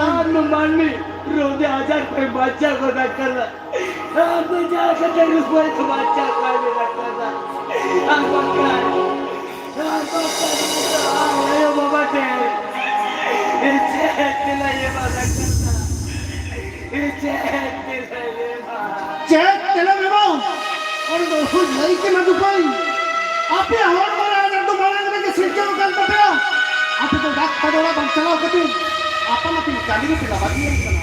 ᱟᱢ ᱫᱚ ᱢᱟᱹᱱᱢᱤ ᱨᱳᱜᱽ ᱟᱡᱟᱨ ᱠᱷᱚᱱ ᱵᱟᱧᱪᱟᱣ ᱠᱚ ᱰᱟᱠᱛᱟᱨ ᱫᱚ᱾ ᱟᱢ ᱫᱚ ᱡᱟᱦᱟᱸ ᱠᱟᱛᱮ ᱨᱩᱯᱟᱹᱭ ᱠᱚ ᱵᱟᱧᱪᱟᱣ ᱠᱚᱣᱟ ᱰᱟᱠᱛᱟᱨ ᱫᱚ᱾ ᱟᱨ ᱵᱟᱝᱠᱷᱟᱱ, ᱟᱨ ᱵᱟᱝᱠᱷᱟᱱ ᱟᱢ ᱟᱭᱳ ᱵᱟᱵᱟ ᱴᱷᱮᱱ ᱪᱮᱫ ᱛᱮᱞᱟᱭ ᱮᱢᱟ ᱰᱟᱠᱛᱟᱨ ᱫᱚ? ᱪᱮᱫ ᱛᱮᱞᱟᱭ ᱮᱢᱟ? ᱪᱮᱫ ᱛᱮᱞᱟᱢ ᱮᱢᱟ? ᱚᱱᱟ ᱫᱚ ᱦᱩᱭ ᱞᱟᱹᱭ ᱠᱟᱱᱟ ᱫᱩᱯᱟᱹᱭ᱾ ᱟᱯᱮᱭᱟᱜ ᱦᱚᱲᱢᱚ ᱨᱮ ᱟᱡᱟᱨ ᱫᱚ ᱢᱟᱲᱟᱝ ᱨᱮᱜᱮ ᱥᱤᱨᱡᱟᱹᱣ ᱟᱠᱟᱱ ᱛᱟᱯᱮᱭᱟ᱾ ᱟᱯᱮ ᱫᱚ ᱰᱟᱠᱛᱟᱨ ᱚᱲᱟᱜ ᱵᱟᱝ ᱪᱟᱞᱟᱣ ᱠᱟᱛᱮ ᱟᱯᱟᱱ ᱟᱹᱯᱤᱱ ᱠᱟᱹᱢᱤ ᱨᱮᱯᱮ ᱞᱟᱵᱟᱫᱤᱭᱟᱹ ᱠᱟᱱᱟ᱾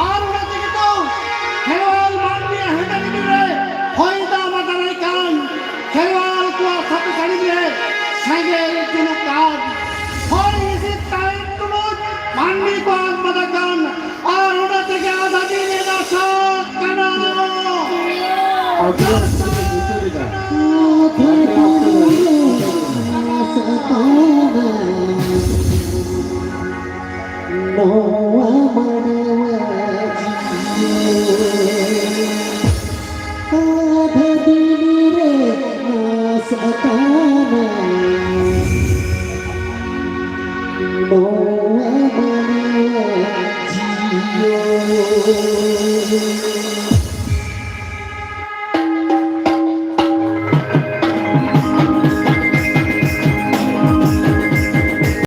ᱟᱨ ᱚᱱᱟ ᱛᱮᱜᱮ ᱛᱚ ᱠᱷᱮᱨᱣᱟᱞ ᱢᱟᱹᱱᱢᱤᱭᱟᱜ ᱦᱮᱸᱫᱮ ᱨᱤᱢᱤᱞ ᱨᱮ ᱦᱚᱭ ᱫᱟᱜ ᱢᱟ ᱫᱟᱨᱟᱭ ᱠᱟᱱ, ᱠᱷᱮᱨᱣᱟᱞ ᱠᱚᱣᱟᱜ ᱥᱟᱛᱮ ᱥᱟᱹᱲᱤᱢ ᱨᱮ ᱥᱮᱸᱜᱮᱞ ᱡᱩᱞᱩᱜ ᱠᱟᱱ, ᱦᱚᱭ ᱦᱤᱸᱥᱤᱫ ᱛᱟᱭᱚᱢ ᱛᱩᱞᱩᱡ ᱢᱟᱹᱱᱢᱤ ᱠᱚ ᱟᱫ ᱢᱟᱫᱟ ᱠᱟᱱ, ᱟᱨ ᱚᱱᱟ ᱛᱮᱜᱮ ᱟᱫᱷᱟ ᱫᱤᱱ ᱮ ᱱᱟᱥᱟᱜ ᱠᱟᱱᱟ᱾ ᱟᱫᱷᱟ ᱫᱤᱱ ᱮ ᱱᱟᱥᱟᱜ ᱠᱟᱱᱟ᱾ ᱱᱚᱣᱟ ᱢᱟᱱᱣᱟ ᱡᱤᱭᱚᱱ ᱟᱫᱷᱟ ᱫᱤᱱ ᱨᱮ ᱱᱟᱥ ᱟᱠᱟᱱᱟ᱾ ᱱᱚᱣᱟ ᱢᱟᱱᱣᱟ ᱡᱤᱭᱚᱱ᱾